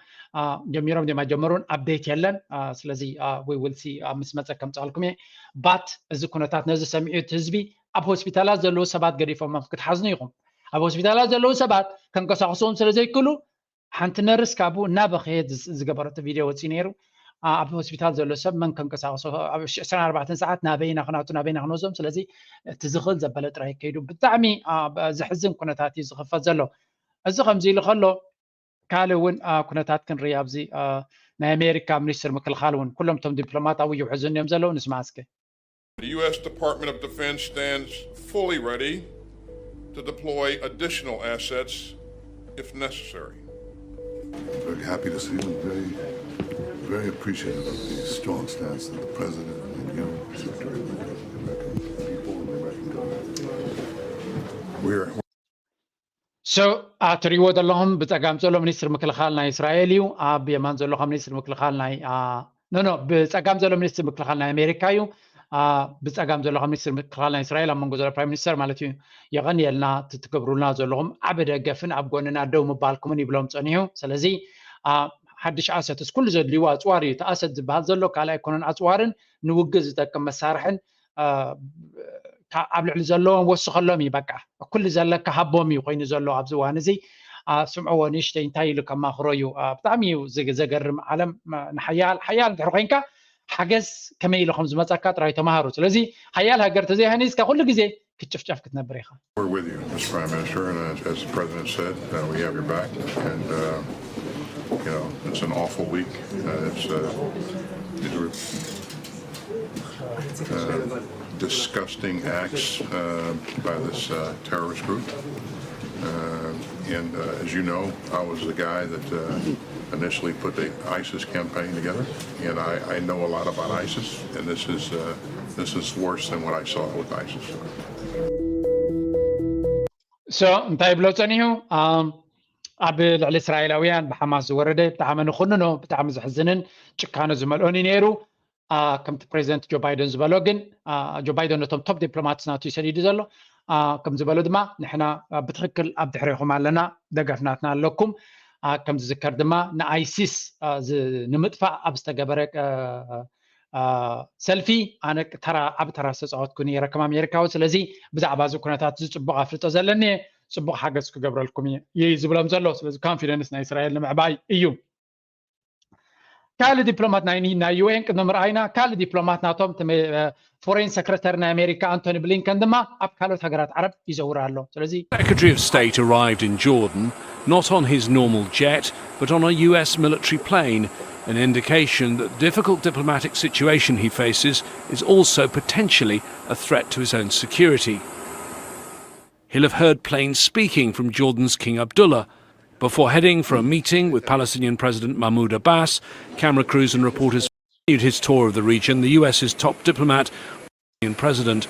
ጀሚሮም ደማ ጀመሩን ኣፕዴት የለን። ስለዚ we will see ምስ መፀ ከምፃልኩም እየ። But እዚ ኩነታት ነዚ ሰሚዑ እቲ ህዝቢ ኣብ ሆስፒታላት ዘለዉ ሰባት ገዲፎሞም ክትሓዝኑ ኢኹም። ኣብ ሆስፒታላት ዘለዉ ሰባት ከንቀሳቕስዎም ስለ ዘይክእሉ ሓንቲ ነርስ ካብኡ እናበኸየት ዝገበረቶ ቪድዮ ወፂኡ ነይሩ። ኣብ ሆስፒታል ዘሎ ሰብ መን ከንቀሳቕሶ ኣብ ዕስራን ኣርባዕተን ሰዓት ናበይና ክናቱ ናበይና ክንወዞም። ስለዚ እቲ ዝኽእል ዘበለ ጥራይ ከይዱ። ብጣዕሚ ዘሕዝን ኩነታት እዩ ዝኽፈት ዘሎ። እዚ ከምዚ ኢሉ ከሎ ካልእ እውን ኩነታት ክንርኢ ኣብዚ ናይ ኣሜሪካ ሚኒስትር ምክልኻል እውን ኩሎም እቶም ዲፕሎማት ኣብኡ ይውሕዙ እዮም ዘለዉ። ንስማዕ እስከ። The U S Department of Defense stands fully ready to deploy additional assets if necessary. Very happy to see you and very, very appreciative of the strong stance that the President and you, Secretary of the American people and the American government. We're So ትሪእዎ ዘለኹም ብፀጋም ዘሎ ሚኒስትር ምክልኻል ናይ እስራኤል እዩ። ኣብ የማን ዘሎ ካብ ሚኒስትር ምክልኻል ናይ no no ብፀጋም ዘሎ ሚኒስትር ምክልኻል ናይ ኣሜሪካ እዩ። ብፀጋም ዘሎ ካብ ሚኒስትር ምክልኻል ናይ እስራኤል ኣብ መንጎ ዘሎ ፕራይም ሚኒስተር ማለት እዩ፣ የቐንየልና እቲ ትገብሩልና ዘለኹም ዓቢ ደገፍን ኣብ ጎንና ደው ምባልኩምን ይብሎም ጸኒሑ። ስለዚ ሓድሽ ኣሰትስ ኩሉ ዘድልይዎ ኣፅዋር እዩ። እቲ ኣሰት ዝበሃል ዘሎ ካልእ ኣይኮነን፣ ኣፅዋርን ንውግእ ዝጠቅም መሳርሕን ኣብ ልዕሊ ዘለዎም ወስኸሎም እዩ። በቃ ኩሉ ዘለካ ሃቦም እዩ ኮይኑ ዘሎ ኣብዚ እዋን እዚ። ስምዕዎ ንእሽተይ እንታይ ኢሉ ከማኽሮ እዩ። ብጣዕሚ እዩ ዘገርም። ዓለም ንሓያል ሓያል እንድሕር ኮይንካ ሓገዝ ከመይ ኢሉ ከም ዝመፀካ ጥራይ ተማሃሩ። ስለዚ ሓያል ሃገር ተዘይሃኒዝካ ኩሉ ግዜ ክትጭፍጨፍ ክትነብር ኢኻ። We're with you, Mister Prime Minister, and as, as the President said, uh, we have your back, and uh, you know it's an awful week. Uh, it's uh, these were uh, disgusting acts uh, by this uh, terrorist group. Uh, and uh, as you know, I was the guy that uh, initially put the ISIS campaign together, and I, I know a lot about ISIS, and this is uh, this is worse than what I saw with ISIS. So እንታይ ይብሎ ጸኒሑ? ኣብ ልዕሊ እስራኤላውያን ብሓማስ ዝወረደ ብጣዕሚ ንኹንኖ፣ ብጣዕሚ ዘሕዝንን ጭካነ ዝመልኦን እዩ ነይሩ። ከምቲ ፕሬዚደንት ጆ ባይደን ዝበሎ ግን፣ ጆ ባይደን ነቶም ቶፕ ዲፕሎማትስ ናቱ ይሰዲዱ ዘሎ። ከም ዝበሎ ድማ ንሕና ብትኽክል ኣብ ድሕሬኹም ኣለና፣ ደገፍ ናትና ኣለኩም። ከም ዝዝከር ድማ ንኣይሲስ ንምጥፋእ ኣብ ዝተገበረ ሰልፊ ኣነ ተራ ዓቢ ተራ ዝተፃወትኩ ነይረ ከም ኣሜሪካዊ። ስለዚ ብዛዕባ እዚ ኩነታት እዚ ፅቡቕ ኣፍልጦ ዘለኒ እየ፣ ፅቡቕ ሓገዝ ክገብረልኩም እየ ዝብሎም ዘሎ። ስለዚ ኮንፊደንስ ናይ እስራኤል ንምዕባይ እዩ። ካልእ ዲፕሎማት ናይ ናይ ዩኤን ቅድሚ ምርኣይና ካልእ ዲፕሎማት ናቶም ፎሬን ሰክረተሪ ናይ ኣሜሪካ ኣንቶኒ ብሊንከን ድማ ኣብ ካልኦት ሃገራት ዓረብ ይዘውር ኣሎ። ስለዚ Secretary of State arrived in Jordan not on his normal jet but on a U S military plane, an indication that the difficult diplomatic situation he faces is also potentially a threat to his own security. He'll have heard planes speaking from Jordan's King Abdullah before heading for a meeting with Palestinian President Mahmoud Abbas. Camera crews and reporters continued his tour of the region. The U S's top diplomat, Palestinian President,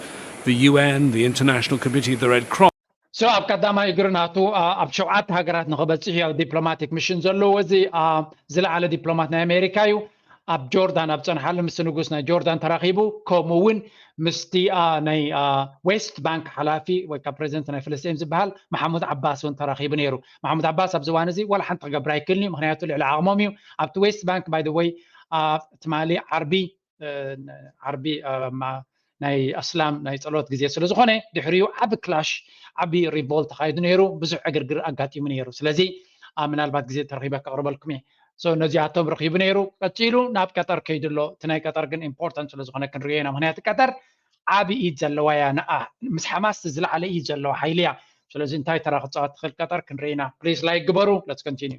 the U N, the International Committee of the Red Cross. So ኣብ ቀዳማይ እግሪ ናቱ ኣብ ሸውዓተ ሃገራት ንኽበፅሕ እዩ ኣብ ዲፕሎማቲክ ሚሽን ዘለዎ። እዚ ዝለዓለ ዲፕሎማት ናይ ኣሜሪካ እዩ። ኣብ ጆርዳን ኣብ ፀንሓሉ ምስ ንጉስ ናይ ጆርዳን ተራኺቡ፣ ከምኡ እውን ምስቲ ናይ ዌስት ባንክ ሓላፊ ወይ ከዓ ፕሬዚደንት ናይ ፍልስጤም ዝበሃል መሓሙድ ዓባስ እውን ተራኺቡ ነይሩ። መሓሙድ ዓባስ ኣብዚ እዋን እዚ ዋላ ሓንቲ ክገብር ኣይክእልን እዩ፣ ምክንያቱ ልዕሊ ዓቕሞም እዩ። ኣብቲ ዌስት ባንክ ባይ ወይ ትማሊ ዓርቢ ዓርቢ ናይ ኣስላም ናይ ፀሎት ግዜ ስለዝኾነ ድሕሪኡ ዓቢ ክላሽ ዓቢ ሪቮልት ተኻይዱ ነይሩ። ብዙሕ ዕግርግር ኣጋጢሙ ነይሩ። ስለዚ ምናልባት ግዜ ተረኺበ ከቕርበልኩም እየ። ነዚኣቶም ረኺቡ ነይሩ። ቀፂሉ ናብ ቀጠር ከይዱ ኣሎ። እቲ ናይ ቀጠር ግን ኢምፖርታንት ስለዝኾነ ክንሪኦ ኢና። ምክንያቱ ቀጠር ዓቢ ኢድ ዘለዋ እያ። ንኣ ምስ ሓማስ ዝለዓለ ኢድ ዘለዋ ሓይሊ እያ። ስለዚ እንታይ ተራ ክፃወት ትኽእል ቀጠር ክንርኢ ኢና። ፕሊስ ላይክ ግበሩ። Let's continue.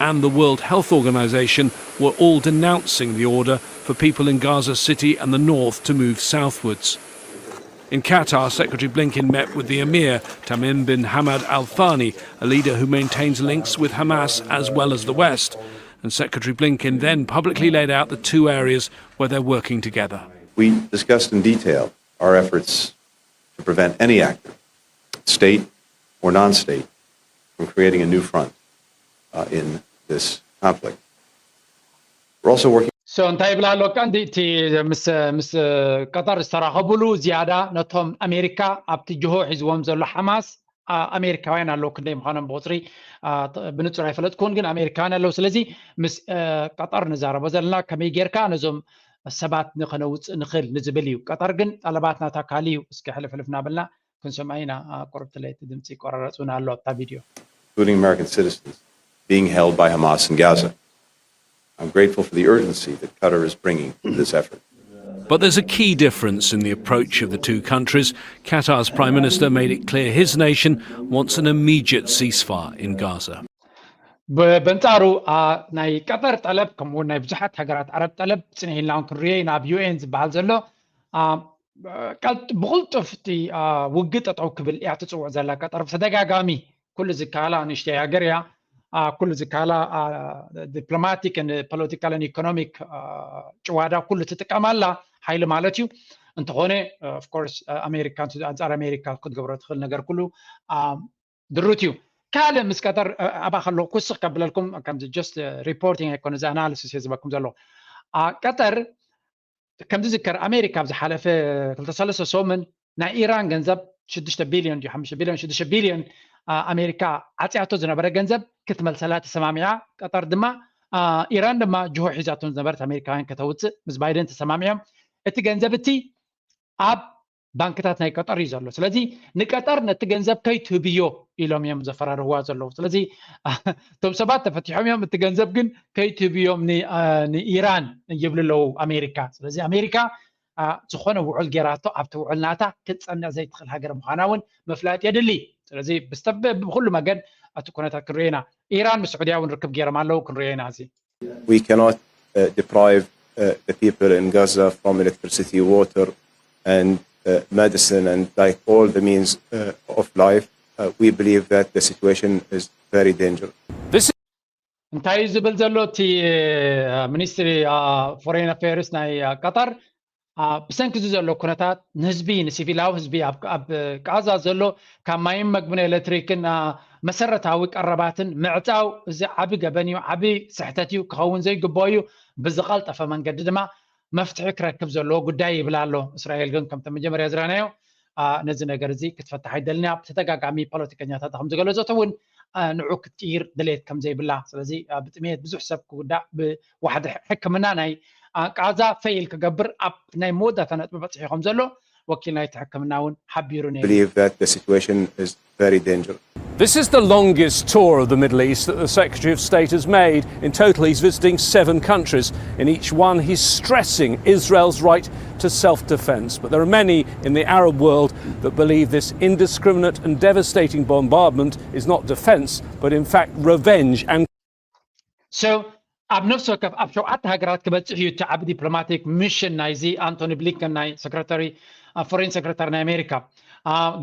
And the World Health Organization were all denouncing the order for people in Gaza City and the north to move southwards. In Qatar, Secretary Blinken met with the Emir, Tamim bin Hamad Al Thani, a leader who maintains links with Hamas as well as the West. And Secretary Blinken then publicly laid out the two areas where they're working together. We discussed in detail our efforts to prevent any actor, state or non state, from creating a new front uh, in this conflict. We're also working. So እንታይ ይብላ ኣሎ ቀንዲ እቲ ምስ ምስ ቀጠር ዝተራኸቡሉ ዝያዳ ነቶም ኣሜሪካ ኣብቲ ጅሆ ሒዝዎም ዘሎ ሓማስ ኣሜሪካውያን ኣለዉ። ክንደይ ምዃኖም ብቁፅሪ ብንፁር ኣይፈለጥኩን፣ ግን ኣሜሪካውያን ኣለዉ። ስለዚ ምስ ቀጠር ንዛረቦ ዘለና ከመይ ጌርካ ነዞም ሰባት ንኸነውፅእ ንኽእል ንዝብል እዩ። ቀጠር ግን ጠለባት ናታ ካልእ እዩ። እስኪ ሕልፍ ሕልፍ እናበልና ክንሰምዖ ኢና። ቁርብቲ ለይቲ ድምፂ ይቆራረፅ እውን ኣሎ ኣብታ ቪድዮ። Including American citizens being held by Hamas in Gaza. I'm grateful for the urgency that Qatar is bringing to this effort. But there's a key difference in the approach of the two countries. Qatar's Prime Minister made it clear his nation wants an immediate ceasefire in Gaza. በንጻሩ ናይ ቀጠር ጠለብ ከምኡውን ናይ ብዙሓት ሃገራት ዓረብ ጠለብ ጽንሕ ኢልና እውን ክንሪኦ ኢና። ኣብ ዩኤን ዝበሃል ዘሎ ብቕልጡፍ እቲ ውግእ ጠጠው ክብል እያ ትጽውዕ ዘላ ቀጠር። ብተደጋጋሚ ኩሉ ዝከኣላ ንእሽተይ ሃገር እያ። ኩሉ ዝከኣላ ዲፕሎማቲክ፣ ፖለቲካል፣ ኢኮኖሚክ ጭዋዳ ኩሉ ትጥቀም ኣላ፣ ሓይሊ ማለት እዩ። እንተኾነ ኦፍኮርስ ኣሜሪካ ኣንጻር ኣሜሪካ ክትገብሮ ትኽእል ነገር ኩሉ ድሩት እዩ። ካልእ ምስ ቀጠር ኣብኣ ከለኹ ክውስኽ ከብለልኩም፣ ከምዚ ጀስት ሪፖርቲንግ ኣይኮነ፣ እዚ ኣናሊሲስ እየ ዝበኩም ዘለኹ። ቀጠር ከም ዝዝከር ኣሜሪካ ኣብ ዝሓለፈ ክልተ ሰለስተ ሰሙን ናይ ኢራን ገንዘብ ሽዱሽተ ቢልዮን ድዩ ሓሙሽተ ቢልዮን ሽዱሽተ ቢልዮን ኣሜሪካ ዓፅያቶ ዝነበረ ገንዘብ ክትመልሰላ ተሰማሚዓ። ቀጠር ድማ ኢራን ድማ ጅሆ ሒዛቶም ዝነበረት ኣሜሪካውያን ከተውፅእ ምስ ባይደን ተሰማሚዖም። እቲ ገንዘብ እቲ ኣብ ባንክታት ናይ ቀጠር እዩ ዘሎ። ስለዚ ንቀጠር ነቲ ገንዘብ ከይትህብዮ ኢሎም እዮም ዘፈራርህዋ ዘለዉ። ስለዚ እቶም ሰባት ተፈቲሖም እዮም፣ እቲ ገንዘብ ግን ከይትህብዮም ንኢራን ይብሉ ኣለዉ ኣሜሪካ። ስለዚ ኣሜሪካ ዝኾነ ውዕል ጌራቶ ኣብቲ ውዕል ናታ ክትፀንዕ ዘይትኽእል ሃገር ምዃና እውን ምፍላጥ የድሊ። ስለዚ ብዝተበ ብኩሉ መገድ እቲ ኩነታት ክንሪኦ ኢና። ኢራን ምስ ስዑድያ እውን ርክብ ገይሮም ኣለዉ፣ ክንሪኦ ኢና እዚ። We cannot uh, deprive uh, the people in Gaza from electricity, water, and uh, medicine, and like all the means uh, of life. Uh, we believe that the situation is very dangerous. እንታይ እዩ ዝብል ዘሎ እቲ ሚኒስትሪ ፎሬን ኣፌርስ ናይ ቀጠር? ብሰንኪ እዚ ዘሎ ኩነታት ንህዝቢ ንሲቪላዊ ህዝቢ ኣብ ቃዛ ዘሎ ካብ ማይን መግብን ኤሌክትሪክን መሰረታዊ ቀረባትን ምዕፃው እዚ ዓቢ ገበን እዩ፣ ዓቢ ስሕተት እዩ፣ ክኸውን ዘይግብኦ እዩ። ብዝቐልጠፈ መንገዲ ድማ መፍትሒ ክረክብ ዘለዎ ጉዳይ ይብል ኣሎ። እስራኤል ግን ከምቲ መጀመርያ ዝረኣናዮ ነዚ ነገር እዚ ክትፈትሕ ኣይደልን እያ። ብተደጋጋሚ ፖለቲከኛታት ከም ዝገለጸት እውን ንዑ ክትቅይር ድሌት ከም ዘይብላ፣ ስለዚ ብጥሜት ብዙሕ ሰብ ክጉዳእ፣ ብዋሕዲ ሕክምና ናይ ቃዛ ፈይል ክገብር ኣብ ናይ መወዳእታ ነጥቢ በፂሑ ከም ዘሎ ወኪል ናይቲ ሕክምና እውን ሓቢሩ ነይሩ። believe that the situation is very dangerous. This is the longest tour of the Middle East that the Secretary of State has made. In total, he's visiting seven countries. In each one, he's stressing Israel's right to self defense. But there are many in the Arab world that believe this indiscriminate and devastating bombardment is not defense, but in fact revenge and So ኣብ ነፍሲ ወከፍ ኣብ ሸውዓተ ሃገራት ክበፅሕ እዩ እቲ ዓቢ ዲፕሎማቲክ ሚሽን ናይዚ ኣንቶኒ ብሊንከን ናይ ሰክረታሪ ፎሬን ሰክረታሪ ናይ ኣሜሪካ።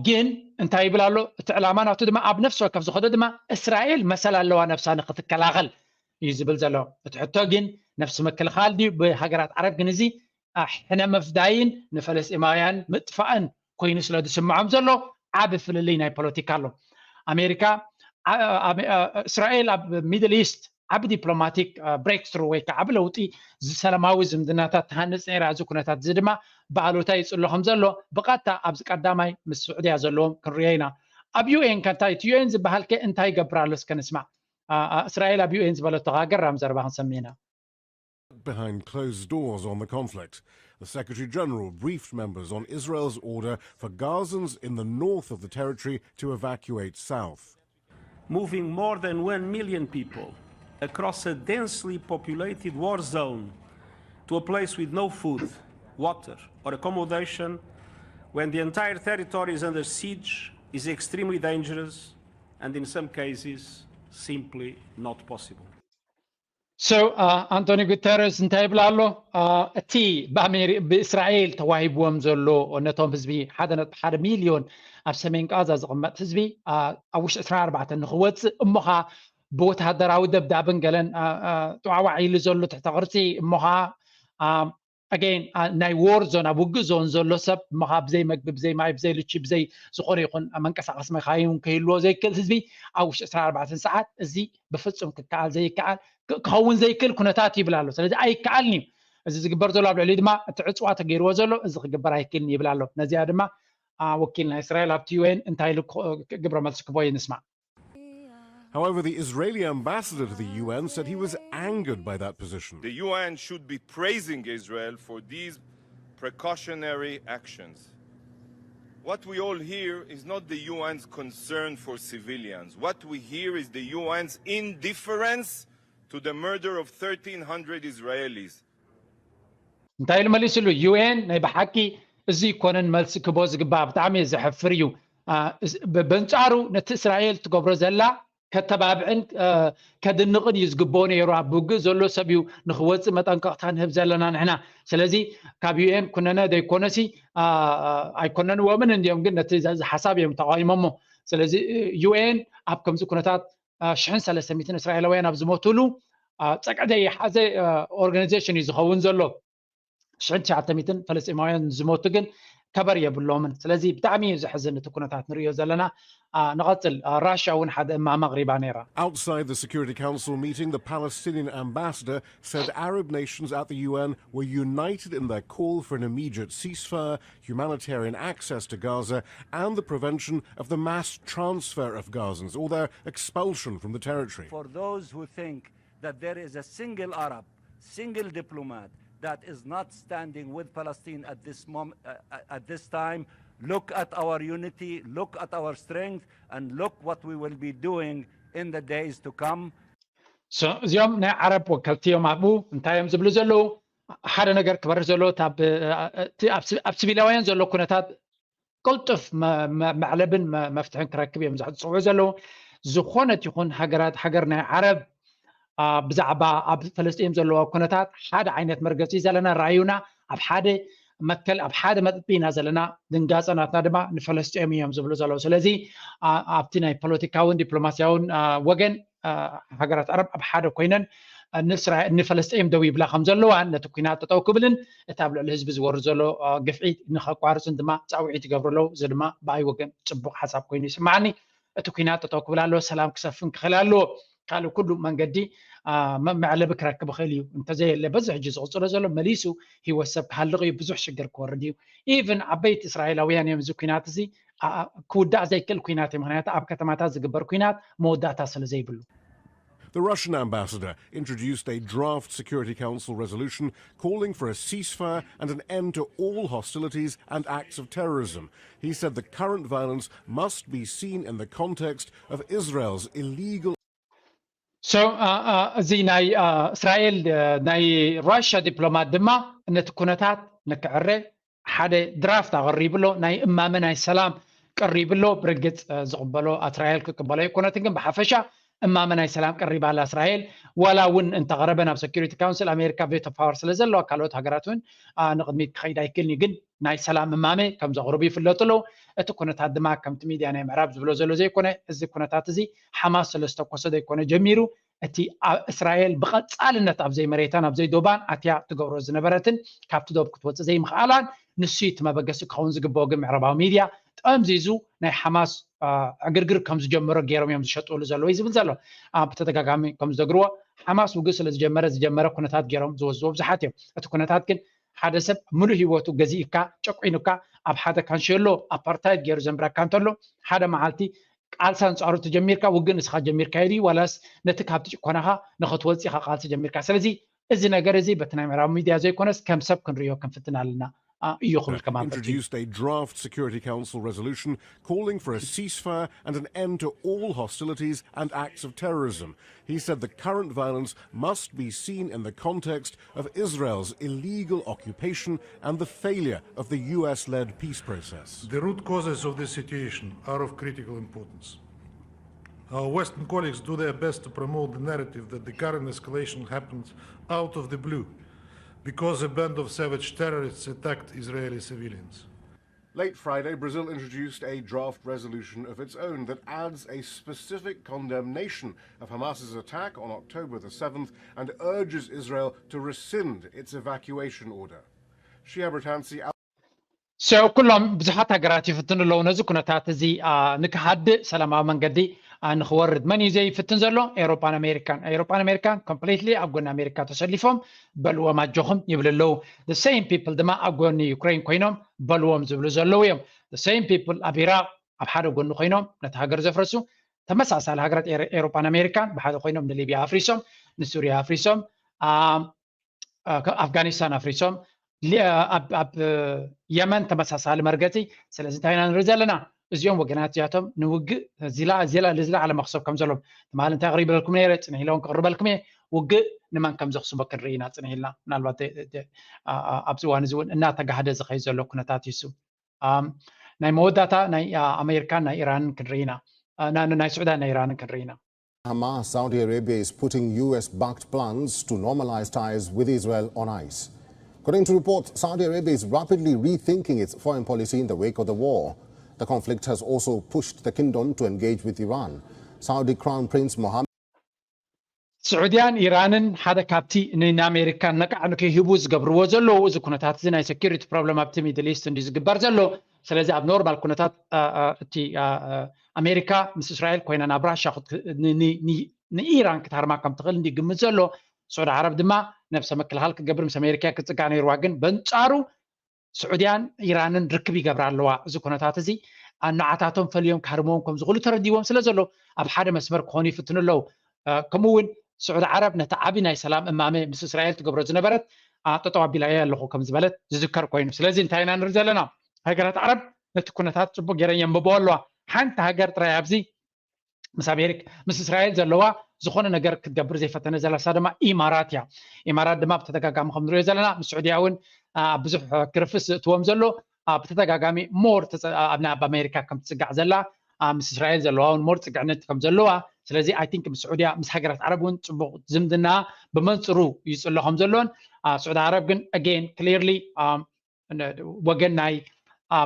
ግን እንታይ ይብል ኣሎ እቲ ዕላማ ናቱ ድማ ኣብ ነፍሲ ወከፍ ዝኸዶ ድማ እስራኤል መሰል ኣለዋ ነብሳ ንክትከላኸል እዩ ዝብል ዘሎ። እቲ ሕቶ ግን ነፍሲ ምክልኻል ድዩ ብሃገራት ዓረብ ግን እዚ ሕነ ምፍዳይን ንፈለስጢማውያን ምጥፋእን ኮይኑ ስለ ዝስምዖም ዘሎ ዓቢ ፍልልይ ናይ ፖለቲካ ኣሎ። ኣሜሪካ እስራኤል ኣብ ሚድል ኢስት ዓቢ ዲፕሎማቲክ ብሬክትሩ ወይ ከዓ ዓቢ ለውጢ ሰላማዊ ዝምድናታት ትሃንፅ ነይራ። እዚ ኩነታት እዚ ድማ ብኣሉታ ይፅሎ ከም ዘሎ ብቐጥታ ኣብዚ ቀዳማይ ምስ ስዑድያ ዘለዎም ክንሪኦ ኢና። ኣብ ዩኤን ከ እንታይ እቲ ዩኤን ዝበሃል ከ እንታይ ይገብር ኣሎ እስከ ንስማዕ። እስራኤል ኣብ ዩኤን ዝበለቶ ከዓ ገራሚ ዘረባ ክንሰምዕ ኢና። Behind closed doors on the conflict. The Secretary General briefed members on Israel's order for Gazans in the north of the territory to evacuate south. Moving more than one million people across a densely populated war zone to a place with no food, water, or accommodation when the entire territory is under siege is extremely dangerous and, in some cases, simply not possible. So ኣንቶኒ ጉተረስ እንታይ ይብል ኣሎ? እቲ ብእስራኤል ተዋሂብዎም ዘሎ ነቶም ህዝቢ ሓደ ነጥቢ ሓደ ሚልዮን ኣብ ሰሜን ቃዛ ዝቕመጥ ህዝቢ ኣብ ውሽጢ ዕስራን ኣርባዕተን ንክወፅእ እሞ ኸዓ ብወታደራዊ ደብዳብን ገለን ጥዋዕዋዕ ኢሉ ዘሎ ትሕተ ቅርፂ እሞ ኸዓ ኣገይን ናይ ዎር ዞን ኣብ ውግእ ዞን ዘሎ ሰብ እሞ ኸዓ ብዘይ መግቢ ብዘይ ማይ ብዘይ ልቺ ብዘይ ዝኾነ ይኹን መንቀሳቐሲ መካይን እውን ከይህልዎ ዘይክእል ህዝቢ ኣብ ውሽጢ ዕስራን ኣርባዕተን ሰዓት እዚ ብፍፁም ክከኣል ዘይከኣል ክኸውን ዘይክእል ኩነታት ይብል ኣሎ። ስለዚ ኣይከኣልን እዩ እዚ ዝግበር ዘሎ ኣብ ልዕሊ ድማ እቲ ዕፅዋ ተገይርዎ ዘሎ እዚ ክግበር ኣይክእልን ይብል ኣሎ። ነዚኣ ድማ ወኪል ናይ እስራኤል ኣብቲ ዩኤን እንታይ ኢሉ ግብረ መልሲ ክቦ እዩ ንስማዕ። However, the Israeli ambassador to the U N said he was angered by that position. The U N should be praising Israel for these precautionary actions. What we all hear is not the U N's concern for civilians. What we hear is the U N's indifference to the murder of thirteen hundred Israelis. እንታይ ኢሉ መሊስሉ? ዩኤን ናይ ብሓቂ እዚ ይኮነን መልሲ ክቦ ዝግባእ ብጣዕሚ ዘሕፍር እዩ። በንጻሩ ነቲ እስራኤል ትገብሮ ዘላ ከተባብዕን ከድንቕን እዩ ዝግብኦ ነይሩ። ኣብ ውግእ ዘሎ ሰብ እዩ ንክወፅእ መጠንቀቕታ ንህብ ዘለና ንሕና። ስለዚ ካብ ዩኤን ኩነነ ዘይኮነሲ ኣይኮነንዎምን እንዲዮም ግን ነቲ ሓሳብ እዮም ተቃዊሞሞ። ስለዚ ዩኤን ኣብ ከምዚ ኩነታት ሽሕን ሰለስተ ሚእትን እስራኤላውያን ኣብ ዝሞትሉ ፀቅዒ ዘይሓዘ ኦርጋናይዜሽን እዩ ዝኸውን ዘሎ። ሽሕን ትሽዓተ ሚእትን ፈለስጢማውያን ዝሞቱ ግን ከበር የብሎምን። ስለዚ ብጣዕሚ እዩ ዘሕዝን እቲ ኩነታት ንሪኦ ዘለና። ንቐፅል። ራሽያ እውን ሓደ እማመ ኣቕሪባ ነይራ። Outside the Security Council meeting, the Palestinian ambassador said Arab nations at the U N were united in their call for an immediate ceasefire, humanitarian access to Gaza, and the prevention of the mass transfer of Gazans or their expulsion from the territory. For those who think that there is a single Arab, single diplomat that is not standing with Palestine at this moment, uh, at this time, look at our unity, look at our strength, and look what we will be doing in the days to come. እዚኦም ናይ ዓረብ ወከልቲ እዮም። ኣብኡ እንታይ እዮም ዝብሉ ዘለዉ? ሓደ ነገር ክበርህ ዘለዎ ኣብ ሲቪላውያን ዘሎ ኩነታት ቅልጡፍ መዕለብን መፍትሕን ክረክብ እዮም ዝፅውዑ ዘለዉ። ዝኾነት ይኹን ሃገራት ሃገር ናይ ዓረብ ብዛዕባ ኣብ ፈለስጢን ዘለዋ ኩነታት ሓደ ዓይነት መርገፂ ዘለና ራዩና ኣብ ሓደ መትከል ኣብ ሓደ መጥጢ ኢና ዘለና። ድንጋፀ ናትና ድማ ንፈለስጢኦም እዮም ዝብሉ ዘለዉ። ስለዚ ኣብቲ ናይ ፖለቲካውን ዲፕሎማሲያውን ወገን ሃገራት ዓረብ ኣብ ሓደ ኮይነን ንፈለስጢን ደው ይብላ ከም ዘለዋ ነቲ ኩናት ጠጠው ክብልን እቲ ኣብ ልዕሊ ህዝቢ ዝወርድ ዘሎ ግፍዒ ንኸቋርፅን ድማ ፃውዒት ይገብሩ ኣለዉ። እዚ ድማ ብኣይ ወገን ፅቡቕ ሓሳብ ኮይኑ ይስማዓኒ። እቲ ኩናት ጠጠው ክብል ኣለዎ። ሰላም ክሰፍን ክኽእል ኣለዎ። ካልእ ኩሉ መንገዲ መዕለቢ ክረክብ ይኽእል እዩ። እንተዘየለ በዚ ሕጂ ዝቕፅሎ ዘሎ መሊሱ ህይወት ሰብ ክሃልቕ እዩ። ብዙሕ ሽግር ክወርድ እዩ። ኢቭን ዓበይቲ እስራኤላውያን እዮም እዚ ኩናት እዚ ክውዳእ ዘይክእል ኩናት እዩ። ምክንያቱ ኣብ ከተማታት ዝግበር ኩናት መወዳእታ ስለ ዘይብሉ። The Russian ambassador introduced a draft Security Council resolution calling for a ceasefire and an end to all hostilities and acts of terrorism. He said the current violence must be seen in the context of Israel's illegal So እዚ ናይ እስራኤል ናይ ራሽያ ዲፕሎማት ድማ ነቲ ኩነታት ንክዕረ ሓደ ድራፍት ኣቐሪብሎ ናይ እማመ ናይ ሰላም ቀሪብሎ። ብርግፅ ዝቕበሎ እስራኤል ክቅበሎ ኣይኮነትን፣ ግን ብሓፈሻ እማመ ናይ ሰላም ቀሪባ ኣላ እስራኤል። ዋላ እውን እንተቐረበ ናብ ሴኩሪቲ ካውንስል ኣሜሪካ ቬቶ ፓወር ስለ ዘለዋ ካልኦት ሃገራት እውን ንቕድሚት ክኸይድ ኣይክእልን እዩ። ግን ናይ ሰላም እማመ ከም ዘቕርቡ ይፍለጡ ኣለዉ። እቲ ኩነታት ድማ ከምቲ ሚድያ ናይ ምዕራብ ዝብሎ ዘሎ ዘይኮነ እዚ ኩነታት እዚ ሓማስ ስለ ዝተኮሰ ዘይኮነ ጀሚሩ እቲ እስራኤል ብቐፃልነት ኣብ ዘይመሬታን ኣብ ዘይዶባን ኣትያ ትገብሮ ዝነበረትን ካብቲ ዶብ ክትወፅእ ዘይምኽኣላን ንሱ እቲ መበገሲ ክኸውን ዝግበኦ ግን ምዕራባዊ ሚድያ ጠምዚዙ ናይ ሓማስ ዕግርግር ከም ዝጀመሮ ገይሮም እዮም ዝሸጥሉ ዘለዉ እዩ ዝብል ዘሎ። ብተደጋጋሚ ከም ዝነግርዎ ሓማስ ውግእ ስለ ዝጀመረ ዝጀመረ ኩነታት ገይሮም ዝወስድዎ ብዙሓት እዮም። እቲ ኩነታት ግን ሓደ ሰብ ምሉእ ህይወቱ ገዚእካ ጨቂኑካ ኣብ ሓደ ካንሸሎ ኣፓርታይድ ገይሩ ዘንብረካ እንተሎ ሓደ መዓልቲ ቃልሲ ኣንጻሩ ተጀሚርካ ውግእ ንስኻ ጀሚርካዮ ድዩ ዋላስ ነቲ ካብቲ ጭኮናኻ ንኽትወጽእ ኢኻ ቃልሲ ጀሚርካ? ስለዚ እዚ ነገር እዚ በቲ ናይ ምዕራብ ሚድያ ዘይኮነስ ከም ሰብ ክንርእዮ ክንፍትን ኣለና እዩ ክብል ከማን introduced a draft Security Council resolution calling for a ceasefire and an end to all hostilities and acts of terrorism. He said the current violence must be seen in the context of Israel's illegal occupation and the failure of the U S led peace process. The root causes of this situation are of critical importance. Our Western colleagues do their best to promote the narrative that the current escalation happened out of the blue because a band of savage terrorists attacked Israeli civilians. Late Friday, Brazil introduced a draft resolution of its own that adds a specific condemnation of Hamas's attack on October the seventh and urges Israel to rescind its evacuation order. Shihab Ratansi. So ኩሎም ብዙሓት ሃገራት ይፍትኑ ኣለዉ ነዚ ኩነታት እዚ ንክሃድእ ሰላማዊ መንገዲ ንክወርድ መን እዩ ዘይፍትን ዘሎ? ኤሮፓን ኣሜሪካን። ኤሮፓን ኣሜሪካን ኮምፕሊትሊ ኣብ ጎኒ ኣሜሪካ ተሰሊፎም በልዎም ኣጆኹም ይብሉ ኣለዉ። The same people ድማ ኣብ ጎኒ ዩክሬን ኮይኖም በልዎም ዝብሉ ዘለዉ እዮም። The same people ኣብ ኢራቅ ኣብ ሓደ ጎኒ ኮይኖም ነቲ ሃገር ዘፍረሱ ተመሳሳሊ ሃገራት ኤሮፓን ኣሜሪካን ብሓደ ኮይኖም ንሊብያ ኣፍሪሶም ንሱርያ ኣፍሪሶም ኣፍጋኒስታን ኣፍሪሶም ኣብ የመን ተመሳሳሊ መርገፂ። ስለዚ እንታይ ኢና ንርኢ ዘለና? እዚኦም ወገናት እዚኣቶም ንውግእ ዝለኣለ መክሰብ ከም ዘሎም ትማሊ እንታይ ኣቕሪበልኩም ነይረ ፅንሕ ኢለውን ክቕርበልኩም እየ። ውግእ ንመን ከም ዘኽስቦ ክንርኢ ኢና ፅንሕ ኢልና ምናልባት ኣብዚ እዋን እዚ እውን እናተጋህደ ዝኸይድ ዘሎ ኩነታት ይሱ ናይ መወዳእታ ናይ ኣሜሪካን ናይ ኢራንን ክንርኢ ኢና። ናይ ስዑዳን ናይ ኢራንን ክንርኢ ኢና። Hamas, Saudi Arabia is putting U S backed plans to normalize ties with Israel on ice. According to reports, Saudi Arabia is rapidly rethinking its foreign policy in the wake of the war. The conflict has also pushed the kingdom to engage with Iran. Saudi Crown Prince Mohammed. ስዑድያን ኢራንን ሓደ ካብቲ ንኣሜሪካን ነቃዕ ንከይህቡ ዝገብርዎ ዘለዉ እዚ ኩነታት እዚ ናይ security problem ኣብቲ ሚድል ኢስት እንዲ ዝግበር ዘሎ። ስለዚ ኣብ ኖርማል ኩነታት እቲ ኣሜሪካ ምስ እስራኤል ኮይና ናብ ራሻ ንኢራን ክትሃርማ ከም ትኽእል እንዲ ግምት ዘሎ። ስዑድ ዓረብ ድማ ነብሰ ምክልኻል ክትገብር ምስ ኣሜሪካ ክትፅጋዕ ነይርዋ። ግን በንፃሩ ስዑድያን ኢራንን ርክብ ይገብራ ኣለዋ። እዚ ኩነታት እዚ ኣናዓታቶም ፈልዮም ክሃርምዎም ከም ዝኽእሉ ተረዲዎም ስለ ዘሎ ኣብ ሓደ መስመር ክኾኑ ይፍትኑ ኣለዉ። ከምኡ እውን ስዑድ ዓረብ ነቲ ዓቢ ናይ ሰላም እማመ ምስ እስራኤል ትገብሮ ዝነበረት ጠጠው ኣቢላዮ ኣለኹ ከም ዝበለት ዝዝከር ኮይኑ። ስለዚ እንታይ ኢና ንርኢ ዘለና? ሃገራት ዓረብ ነቲ ኩነታት ጽቡቅ ገይረን የንብቦ ኣለዋ። ሓንቲ ሃገር ጥራይ ኣብዚ ምስ ኣሜሪካ ምስ እስራኤል ዘለዋ ዝኾነ ነገር ክትገብር ዘይፈተነ ዘላ እሳ ድማ ኢማራት እያ። ኢማራት ድማ ብተደጋጋሚ ከም ንሪኦ ዘለና ምስ ስዑድያ እውን ኣብ ብዙሕ ክርፍስ ዝእትዎም ዘሎ ብተደጋጋሚ ሞር ኣብ ኣሜሪካ ከም ትፅጋዕ ዘላ ምስ እስራኤል ዘለዋ እውን ሞር ፅግዕነት ከም ዘለዋ። ስለዚ ኣይ ቲንክ ምስ ስዑድያ ምስ ሃገራት ዓረብ እውን ፅቡቅ ዝምድና ብመንፅሩ ይፅሎ ከም ዘሎን ስዑዲ ዓረብ ግን ኣጌን ክሊርሊ ወገን ናይ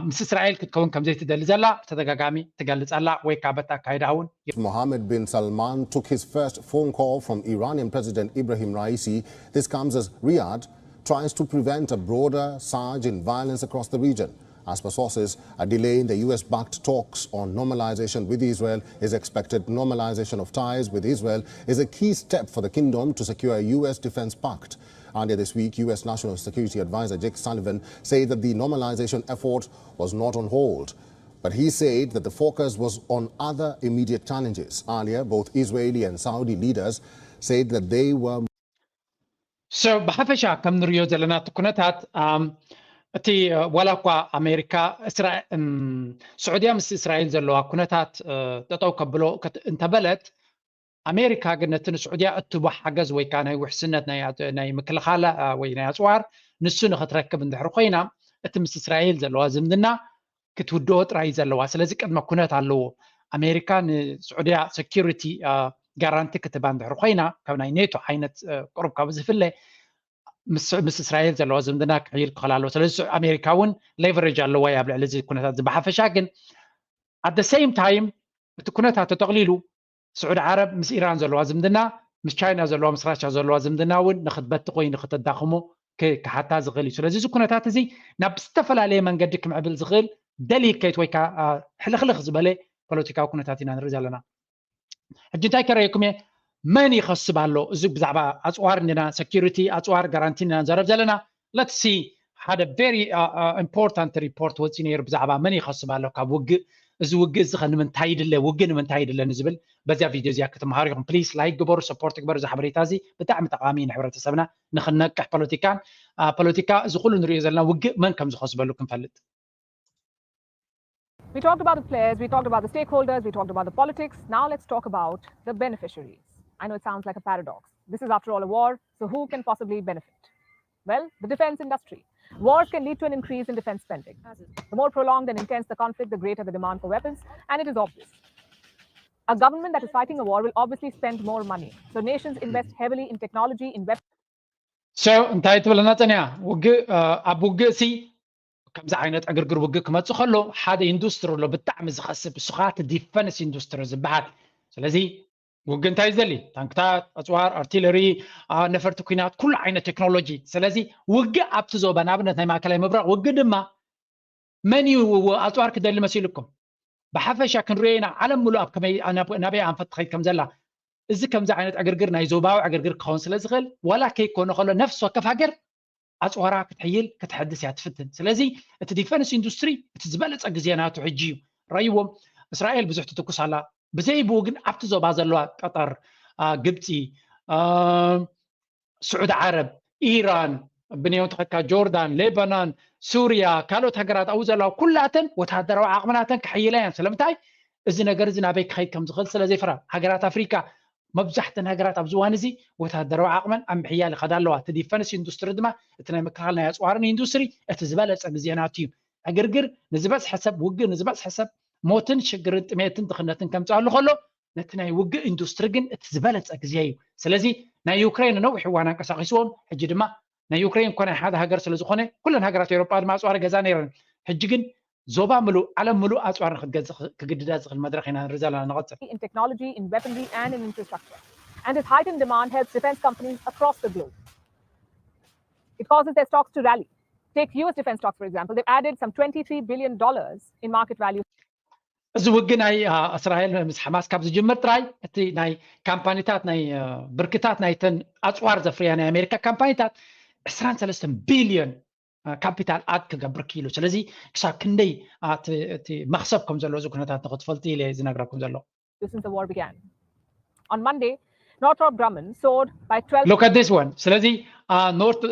ምስ እስራኤል ክትከውን ከም ዘይትደሊ ዘላ ብተደጋጋሚ ትገልፅ ኣላ ወይ ከዓ በታ ኣካይዳ እውን Mohammed bin Salman took his first phone call from Iranian President Ibrahim Raisi. This comes as Riyadh tries to prevent a broader surge in violence across the region. As per sources, a delay in the U S-backed talks on normalization with Israel is expected. Normalization of ties with Israel is a key step for the kingdom to secure a U S defense pact. Earlier this week, U S National Security Advisor Jake Sullivan said that the normalization effort was not on hold. But he said that the focus was on other immediate challenges. Earlier, both Israeli and Saudi leaders said that they were So ብሓፈሻ ከም ንሪኦ ዘለና እቲ ኩነታት እቲ ዋላ እኳ ኣሜሪካ ስዑድያ ምስ እስራኤል ዘለዋ ኩነታት ጠጠው ከብሎ እንተበለት ኣሜሪካ ግን ነቲ ንስዑድያ እትቦ ሓገዝ ወይ ከዓ ናይ ውሕስነት ናይ ምክልኻል ወይ ናይ ኣፅዋር ንሱ ንክትረክብ እንድሕር ኮይና እቲ ምስ እስራኤል ዘለዋ ዝምድና ክትውድኦ ጥራይ ዘለዋ። ስለዚ ቅድመ ኩነት ኣለዎ። ኣሜሪካ ንስዑድያ security ጋራንቲ ክትባ እንድሕር ኮይና ካብ ናይ ኔቶ ዓይነት ቅሩብ ካብ ዝፍለ ምስ እስራኤል ዘለዋ ዝምድና ክሕይል ክኽእል ኣለዎ። ስለዚ ኣሜሪካ እውን leverage ኣለዋ ኣብ ልዕሊ እዚ ኩነታት እዚ። ብሓፈሻ ግን at the same time እቲ ኩነታት ተጠቕሊሉ ስዑድ ዓረብ ምስ ኢራን ዘለዋ ዝምድና ምስ ቻይና ዘለዋ ምስ ራሻ ዘለዋ ዝምድና እውን ንክትበትኽ ወይ ንክተዳኽሞ ክሓታ ዝኽእል እዩ። ስለዚ እዚ ኩነታት እዚ ናብ ዝተፈላለየ መንገዲ ክምዕብል ዝኽእል delicate ወይ ከዓ ሕልኽልኽ ዝበለ ፖለቲካዊ ኩነታት ኢና ንርኢ ዘለና። ሕጂ እንታይ ከረየኩም እየ መን ይኸስብ ኣሎ? እዚ ብዛዕባ ኣፅዋር እንዲና security ኣፅዋር ጋራንቲ እንዲና ንዘረብ ዘለና። Let's see ሓደ very important report ወፂ ነይሩ ብዛዕባ መን ይኸስብ ኣሎ ካብ ውግእ። እዚ ውግእ እዚ ከ ንምንታይ ይድለ ውግእ ንምንታይ ይድለ ንዝብል በዚያ ቪድዮ እዚኣ ክትምሃሩ ኢኹም። Please like ግበሩ፣ support ግበሩ። እዚ ሓበሬታ እዚ ብጣዕሚ ጠቃሚ እዩ ንሕብረተሰብና ንክንነቅሕ ፖለቲካን ፖለቲካ እዚ ኩሉ ንሪኦ ዘለና ውግእ መን ከም ዝኸስበሉ ክንፈልጥ። We talked about the players, we talked about the stakeholders, we talked about the politics. Now let's talk about the beneficiaries. I know it sounds like a paradox. This is, after all, a war, so who can possibly benefit? Well, the defense industry. Wars can lead to an increase in defense spending. The more prolonged and intense the conflict, the greater the demand for weapons, and it is obvious. A government that is fighting a war will obviously spend more money. So nations invest heavily in technology, in weapons. So እንታይ ትብለና ፀኒያ ውግእ ኣብ ውግእ ሲ ከምዚ ዓይነት ዕግርግር ውግእ ክመፅእ ከሎ ሓደ ኢንዱስትሪ ኣሎ ብጣዕሚ ዝኸስብ እሱ ከዓ እቲ ዲፈንስ ኢንዱስትሪ ዝበሃል። ስለዚ ውግእ እንታይ ዝደሊ ታንክታት ኣፅዋር ኣርቲለሪ ነፈርቲ ኩናት ኩሉ ዓይነት ቴክኖሎጂ። ስለዚ ውግእ ኣብቲ ዞባ ንኣብነት ናይ ማእከላይ ምብራቕ ውግእ ድማ መን እዩ ኣፅዋር ክደሊ መሲልኩም? ብሓፈሻ ክንሪኦ ኢና ዓለም ሙሉእ ኣብ ከመይ ናበይ ኣንፈት ትኸይድ ከም ዘላ። እዚ ከምዚ ዓይነት ዕግርግር ናይ ዞባዊ ዕግርግር ክኸውን ስለ ዝኽእል ዋላ ከይኮነ ከሎ ነፍሲ ወከፍ ሃገር ኣፅዋራ ክትሕይል ክትሕድስ እያ ትፍትን። ስለዚ እቲ ዲፈንስ ኢንዱስትሪ እቲ ዝበለፀ ግዜ ናቱ ሕጂ እዩ። ረይዎም እስራኤል ብዙሕ ትትኩስ ኣላ። ብዘይ ብኡ ግን ኣብቲ ዞባ ዘለዋ ቀጠር፣ ግብፂ፣ ስዑድ ዓረብ፣ ኢራን፣ ብንየው ተኸካ ጆርዳን፣ ሌባኖን፣ ሱርያ፣ ካልኦት ሃገራት ኣብኡ ዘለዋ ኩላተን ወታደራዊ ዓቕምናተን ክሕይላ እየን። ስለምንታይ? እዚ ነገር እዚ ናበይ ክኸይድ ከም ዝኽእል ስለ ዘይፈራ ሃገራት ኣፍሪካ መብዛሕተን ሃገራት ኣብዚ እዋን እዚ ወታደራዊ ዓቕመን ኣብ ምሕያል ይኸዳ ኣለዋ። እቲ ዲፈንስ ኢንዱስትሪ ድማ እቲ ናይ ምክልኻል ናይ ኣፅዋርን ኢንዱስትሪ እቲ ዝበለፀ ግዜ ናቱ እዩ። ዕግርግር ንዝበዝሐ ሰብ ውግእ ንዝበዝሐ ሰብ ሞትን ሽግርን ጥሜትን ድኽነትን ከምፅኣሉ ከሎ ነቲ ናይ ውግእ ኢንዱስትሪ ግን እቲ ዝበለፀ ግዜ እዩ። ስለዚ ናይ ዩክሬን ነዊሕ እዋን ኣንቀሳቂስዎም ሕጂ ድማ ናይ ዩክሬን እኮ ናይ ሓደ ሃገር ስለ ዝኾነ ኩለን ሃገራት ኤውሮጳ ድማ ኣፅዋሪ ገዛ ነይረን። ሕጂ ግን ዞባ ምሉእ ዓለም ምሉእ ኣፅዋር ንክትገዝእ ክግድዳ ዝኽእል መድረኽ ኢና ንርኢ ዘለና። ንቐፅል። in technology, in weaponry, and in infrastructure. And this heightened demand helps defense companies across the globe. It causes their stocks to rally. Take U S defense stocks, for example. They've added some twenty-three billion dollars in market value. እዚ ውግእ ናይ እስራኤል ምስ ሓማስ ካብ ዝጅምር ጥራይ እቲ ናይ ካምፓኒታት ናይ ብርክታት ናይተን ኣፅዋር ዘፍርያ ናይ ኣሜሪካ ካምፓኒታት ዕስራን ሰለስተን ቢልዮን ካፒታል ኣድ ክገብር ክኢሉ። ስለዚ ክሳብ ክንደይ እቲ መክሰብ ከም ዘሎ እዚ ኩነታት ንክትፈልጡ ኢለ ዝነግረኩም ዘሎ። Since the war began. On Monday, Northrop Grumman soared by twelve. Look at this one. ስለዚ North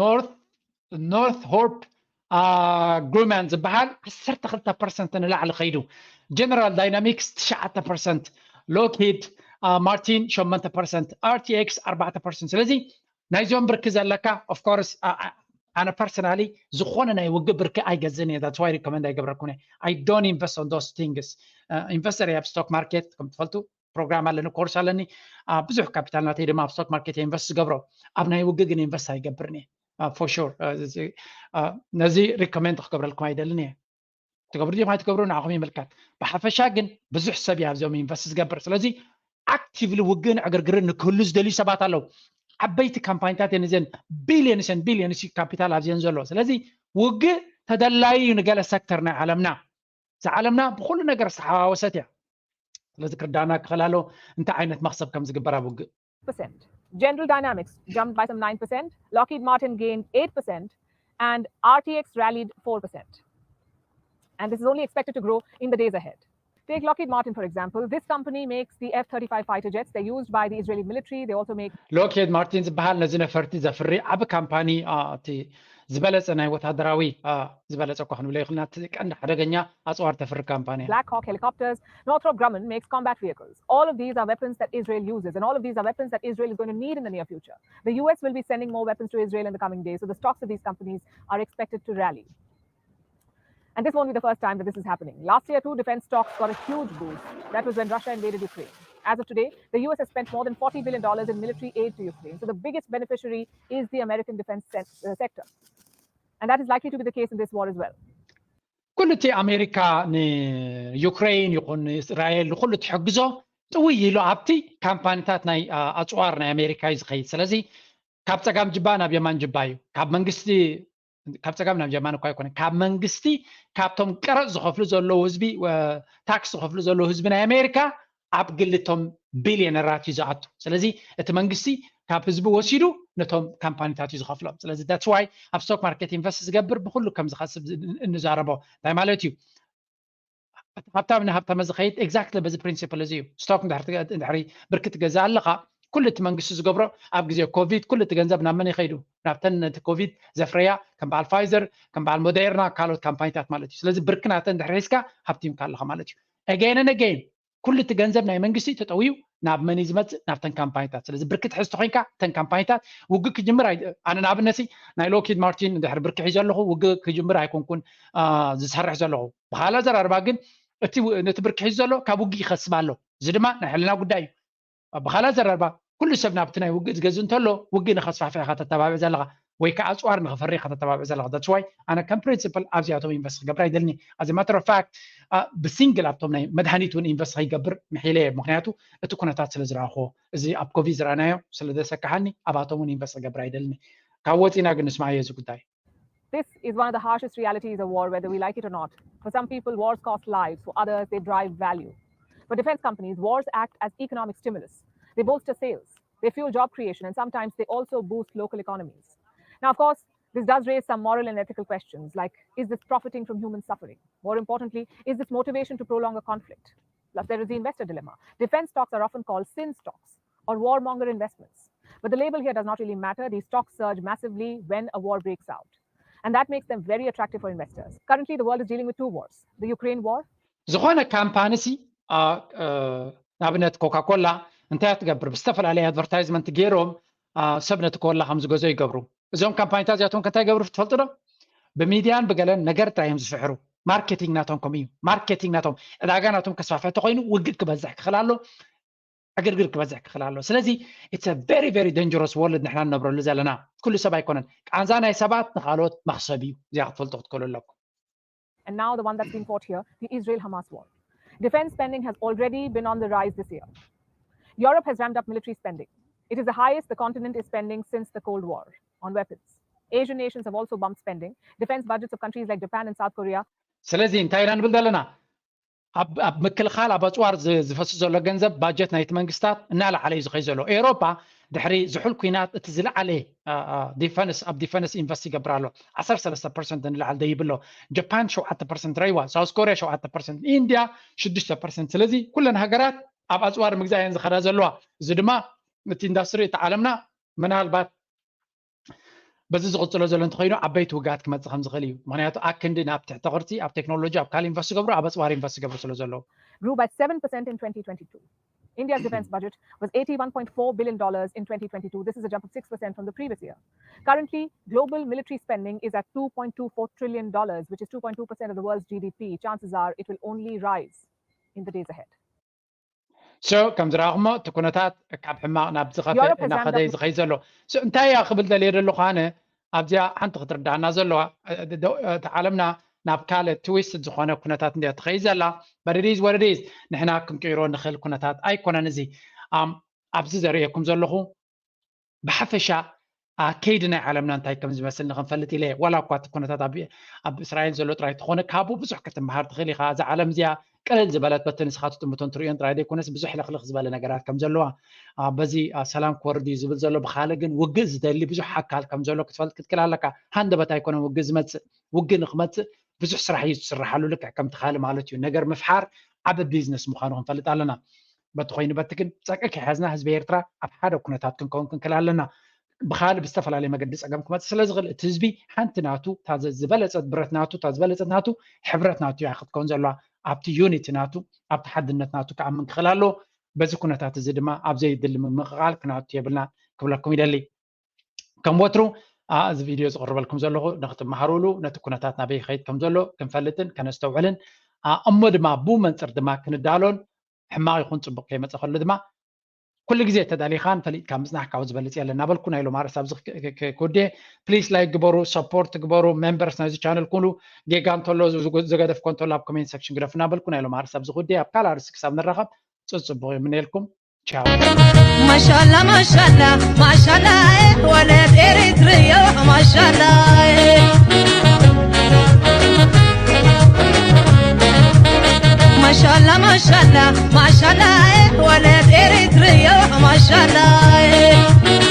North Northrop Grumman ዝበሃል ዓሰርተ ክልተ ፐርሰንት ንላዕሊ ከይዱ፣ General Dynamics ትሽዓተ ፐርሰንት፣ Lockheed Martin ሸሞንተ ፐርሰንት፣ R T X ኣርባዕተ ፐርሰንት። ስለዚ ናይዞም ብርኪ ዘለካ of course ኣነ personally ዝኾነ ናይ ውግእ ብርኪ ኣይገዝእን እየ። That's why recommend ኣይገብረኩን። I don't invest on those things። ኢንቨስተር ኣብ stock market ከም ትፈልጡ ፕሮግራም ኣለኒ፣ ኮርስ ኣለኒ። ብዙሕ ካፒታል ናተይ ድማ ኣብ stock market ኢንቨስት ዝገብሮ፣ ኣብ ናይ ውግእ ግን ኢንቨስት ኣይገብርን እየ። For sure ነዚ recommend ክገብረልኩም ኣይደልን እየ። ትገብሩ ዲኹም ኣይትገብሩ ንዓኹም ይምልከት። ብሓፈሻ ግን ብዙሕ ሰብ እዩ ኣብዚኦም ኢንቨስት ዝገብር። ስለዚ actively ውግእን ዕግርግርን ንክህሉ ዝደልዩ ሰባት ኣለዉ። ዓበይቲ ካምፓኒታት እየን እዘን billions and billions ካፒታል ኣብዚአን ዘሎ። ስለዚ ውግእ ተደላዩ እዩ ንገለ ሴክተር ናይ ዓለምና። እዛ ዓለምና ብኩሉ ነገር ዝተሓዋወሰት እያ። ስለዚ ክርዳና ክኽእል ኣለዎ እንታይ ዓይነት መኽሰብ ከም ዝግበር ኣብ ውግእ። General Dynamics jumped by some nine percent, Lockheed Martin gained eight percent, and R T X rallied four percent. And this is only expected to grow in the days ahead. Take Lockheed Martin, for example. This company makes the F thirty-five fighter jets. They're used by the Israeli military. They also make Lockheed Martin ዝበሃል ነዚ ነፈርቲ ዘፍሪ ዓቢ ካምፓኒ እቲ ዝበለጸ ናይ ወታደራዊ ዝበለጸ እኳ ክንብሎ ይኽእልና እቲ ቀንዲ ሓደገኛ ኣጽዋር ተፍሪ ካምፓኒ። Black Hawk helicopters. Northrop Grumman makes combat vehicles. All of these are weapons that Israel uses, and all of these are weapons that Israel is going to need in the near future. The U S will be sending more weapons to Israel in the coming days, so the stocks of these companies are expected to rally. And this won't be the first time that this is happening. Last year, too, defense stocks got a huge boost. That was when Russia invaded Ukraine. As of today, the U S has spent more than forty billion dollars in military aid to Ukraine. So the biggest beneficiary is the American defense se- uh, sector. And that is likely to be the case in this war as well. ኩሉ እቲ ኣሜሪካ ንዩክሬን ይኹን ንእስራኤል ንኩሉ ትሕግዞ ጥውይ ኢሉ ኣብቲ ካምፓኒታት ናይ ኣፅዋር ናይ ኣሜሪካ እዩ ዝኸይድ። ስለዚ ካብ ፀጋም ጅባ ናብ የማን ጅባ እዩ። ካብ መንግስቲ ካብ ፀጋም ናብ ጀማን እኳ ኣይኮነ ካብ መንግስቲ ካብቶም ቀረፅ ዝኸፍሉ ዘለዉ ህዝቢ ታክስ ዝኸፍሉ ዘለዉ ህዝቢ ናይ ኣሜሪካ ኣብ ግሊ እቶም ቢልዮነራት እዩ ዝኣቱ። ስለዚ እቲ መንግስቲ ካብ ህዝቢ ወሲዱ ነቶም ካምፓኒታት እዩ ዝኸፍሎም። ስለዚ that's why ኣብ stock market invest ዝገብር ብኩሉ ከም ዝኸስብ እንዛረቦ እንታይ ማለት እዩ? እቲ ሃብታም ንሃብታመ ዝኸይድ exactly በዚ principle እዚ እዩ። Stock እንድሕሪ ብርኪ ትገዝእ ኣለኻ ኩሉ እቲ መንግስቲ ዝገብሮ ኣብ ግዜ ኮቪድ ኩሉ እቲ ገንዘብ ናብ መን ይኸይዱ? ናብተን ነቲ ኮቪድ ዘፍረያ ከም በዓል ፋይዘር ከም በዓል ሞዴርና ካልኦት ካምፓኒታት ማለት እዩ። ስለዚ ብርኪ ናተን እንድሕሪ ሒዝካ ሃብቲምካ ኣለኻ ማለት እዩ። Again and again ኩሉ እቲ ገንዘብ ናይ መንግስቲ ተጠውዩ ናብ መን እዩ ዝመፅእ? ናብተን ካምፓኒታት። ስለዚ ብርኪ ትሕዝ ተኮይንካ እተን ካምፓኒታት ውግእ ክጅምር ኣነ ንኣብነት ናይ ሎክሂድ ማርቲን እንድሕሪ ብርኪ ሒዘ ኣለኹ ውግእ ክጅምር ኣይኮንኩን ዝሰርሕ ዘለኹ። ብካልእ ኣዘራርባ ግን እቲ ነቲ ብርኪ ሒዙ ዘሎ ካብ ውግእ ይኸስብ ኣሎ። እዚ ድማ ናይ ሕልና ጉዳይ እዩ። ብካልእ ኣዘራርባ ኩሉ ሰብ ናብቲ ናይ ውግእ ዝገዝእ እንተሎ ውግእ ንኸስፋሕፍሕ ኢኻ ተተባብዕ ዘለኻ ወይ ከዓ ኣፅዋር ንኽፈሪ ኢኻ ተተባብዕ ዘለኻ። That's why ኣነ ከም principle ኣብዚኣቶም invest ክገብር ኣይደልኒ። As a matter of fact ብሲንግል ኣብቶም ናይ መድሃኒት እውን invest ከይገብር ምሒለ እየ። ምክንያቱ እቲ ኩነታት ስለ ዝረኣኽዎ እዚ ኣብ ኮቪድ ዝረኣናዮ ስለ ዘሰካሓኒ ኣባቶም እውን invest ክገብር ኣይደልኒ። ካብ ወፂና ግን ንስማዮ እዚ ጉዳይ። This is one of the harshest realities of war, whether we like it or not. For some people, wars cost lives. For others, they drive value. For defense companies, wars act as economic stimulus. They bolster sales, they fuel job creation, and sometimes they also boost local economies. Now, of course, this does raise some moral and ethical questions like, is this profiting from human suffering? More importantly, is this motivation to prolong a conflict? Plus, there is the investor dilemma. Defense stocks are often called sin stocks or warmonger investments. But the label here does not really matter. These stocks surge massively when a war breaks out. And that makes them very attractive for investors. Currently, the world is dealing with two wars, the Ukraine war. ዝኾነ ካምፓኒ ሲ ንኣብነት ኮካ ኮላ እንታይ ትገብር? ብዝተፈላለየ ኣድቨርታይዝመንት ገይሮም ሰብ ነቲ ኮላ ከም ዝገዞ ይገብሩ። እዞም ካምፓኒታት እዚኣቶም ከ እንታይ ይገብሩ ትፈልጡ ዶ? ብሚድያን ብገለን ነገር ጥራይ እዮም ዝፍሕሩ። ማርኬቲንግ ናቶም ከምኡ እዩ። ማርኬቲንግ ናቶም ዕዳጋ ናቶም ከስፋፍሕ ተኮይኑ ውግእ ክበዝሕ ክኽእል ኣሎ። ዕግርግር ክበዝሕ ክኽእል ኣሎ። ስለዚ it's a very very dangerous world ንሕና ንነብረሉ ዘለና። ኩሉ ሰብ ኣይኮነን። ቃንዛ ናይ ሰባት ንኻልኦት መኽሰብ እዩ። እዚኣ ክትፈልጡ ክትክእሉ ኣለኩም። And now the one that's being fought here, the Israel-Hamas war. Defense spending has already been on the rise this year. Europe has ramped up military spending. It is the highest the continent is spending since the Cold War on weapons. Asian nations have also bumped spending. Defense budgets of countries like Japan and South Korea. ስለዚ እንታይ ኢና ንብል ዘለና? ኣብ ኣብ ምክልኻል ኣብ ኣፅዋር ዝ- ዝፈሱ ዘሎ ገንዘብ ባጀት ናይቲ መንግስታት እናለዓለ እዩ ዝኸይ ዘሎ። ኤውሮፓ ድሕሪ ዝሑል ኩናት እቲ ዝለዓለ ዲፈንስ ኣብ ዲፈንስ ኢንቨስት ይገብር ኣሎ። ዓሰርተ ሰለስተ ፐርሰንት ንላዕሊ ደይብሎ። ጃፓን ሸውዓተ ፐርሰንት ረይዋ፣ ሳውስ ኮሪያ ሸውዓተ ፐርሰንት፣ ኢንድያ ሽዱሽተ ፐርሰንት። ስለዚ ኩለን ሃገራት ኣብ ኣፅዋር ምግዛእ እየን ዝኸዳ ዘለዋ። እዚ ድማ እቲ ኢንዳስትሪ እቲ ዓለምና ምናልባት በዚ ዝቕፅሎ ዘሎ እንተኾይኑ ዓበይቲ ውግኣት ክመፅእ ከም ዝኽእል እዩ። ምክንያቱ ኣክንዲ ናብ ትሕተ ቅርፂ ኣብ ቴክኖሎጂ ኣብ ካልእ ኢንቨስት ዝገብሩ ኣብ ኣፅዋር ኢንቨስት ዝገብሩ ስለ ዘለዉ grew by seven percent in twenty twenty-two. India's defense budget was eighty-one point four billion dollars in twenty twenty-two. This is a jump of six percent from the previous year. Currently, global military spending is at two point two four trillion dollars, which is two point two percent of the world's G D P. Chances are it will only rise in the days ahead. So ከም ዝረኣኹሞ እቲ ኩነታት ካብ ሕማቕ ናብ ዝኸፍእ Europe has እናኸደ ramped እዩ up ዝኸይድ ዘሎ። So እንታይ እያ ክብል ደልየ ዘለኹ ኣነ ኣብዚኣ ሓንቲ ክትርዳእና ዘለዋ እ- እ- እቲ ዓለምና ናብ ካልእ ትዊስት ዝኾነ ኩነታት እንድያ ትኸይድ ዘላ። But it is what it is። ንሕና ክንቅይሮ ንኽእል ኩነታት ኣይኮነን እዚ። ኣም- ኣብዚ ዘርእየኩም ዘለኹ ብሓፈሻ ኣ፣ ከይዲ ናይ ዓለምና እንታይ ከም ዝመስል ንኽንፈልጥ ኢለ እየ። ዋላ እኳ እቲ ኩነታት ኣብ ኣብ እስራኤል ዘሎ ጥራይ ተኾነ ካብኡ ብዙሕ ክትመሃር ትኽእል ኢኻ። እዛ ዓለም እዚኣ ቅልል ዝበለት በቲ ንስኻ ትጥምቶን ትርእዮን ጥራይ ዘይኮነስ ብዙሕ ሕልኽልኽ ዝበለ ነገራት ከም ዘለዋ ኣ፣ በዚ ኣ፣ ሰላም ክወርድ እዩ ዝብል ዘሎ ብኻልእ ግን ውግእ ዝደሊ ብዙሕ ኣካል ከም ዘሎ ክትፈልጥ ክትክእል ኣለካ። ሃንደበት ኣይኮነን ውግእ ዝመፅእ። ውግእ ንክመፅእ ብዙሕ ስራሕ እዩ ዝስርሓሉ ልክዕ ከምቲ ካልእ ማለት እዩ። ነገር ምፍሓር ዓቢ ቢዝነስ ምዃኑ ክንፈልጥ ኣለና። በቲ ኮይኑ በቲ ግን ጸቂ ከይሓዝና ህዝቢ ኤርትራ ኣብ ሓደ ኩነታት ክንከውን ክንክእል ኣለና። ብኻልእ ብዝተፈላለየ መገዲ ጸገም ክመጽእ ስለ ዝኽእል እቲ ህዝቢ ሓንቲ ናቱ እታ ዘ- ዝበለጸት ብረት ናቱ እታ ዝበለጸት ናቱ ሕብረት ናቱ እያ ክትከውን ዘለዋ። ኣብቲ ዩኒቲ ናቱ ኣብቲ ሓድነት ናቱ ክኣምን ክኽእል ኣለዎ። በዚ ኩነታት እዚ ድማ ኣብ ዘየድሊ ምምቕቓል ክነኣቱ የብልና ክብለኩም ይደሊ። ከም ወትሩ ኣ፣ እዚ ቪድዮ ዝቕርበልኩም ዘለኹ ንክትመሃሩሉ ነቲ ኩነታት ናበይ ይኸይድ ከም ዘሎ ክንፈልጥን ከነስተውዕልን ኣ፣ እሞ ድማ ብኡ መንፅር ድማ ክንዳሎን ሕማቕ ይኹን ፅቡቕ ከይመፀ ከሎ ድማ ኩሉ ግዜ ተዳሊኻን ፈሊጥካ ምፅናሕ ካብኡ ዝበልፅ የለን እናበልኩ ናይ ሎም ኣርእስቲ ኣብዚ ክ- ክ- ክ- ክውድየ። ፕሊስ ላይክ ግበሩ፣ ሰፖርት ግበሩ፣ ሜምበርስ ናይዚ ቻነል ኩኑ። ጌጋ እንተሎ ዝ- ዝገደፍኮ እንተሎ ኣብ ኮሜንት ሴክሽን ግደፉ እናበልኩ ናይ ሎም ኣርእስቲ ኣብዚ ክውድየ። ኣብ ካልእ ኣርእስቲ ክሳብ ንራኸብ ፅፅቡቕ ይምነየልኩም። ቻው። ማሻላ ማሻላ ማሻላ ወለድ ኤሪትርዮ ማሻላ ማሻላ ማሻላ ማሻላ ወለድ ኤሪትርዮ ማሻላ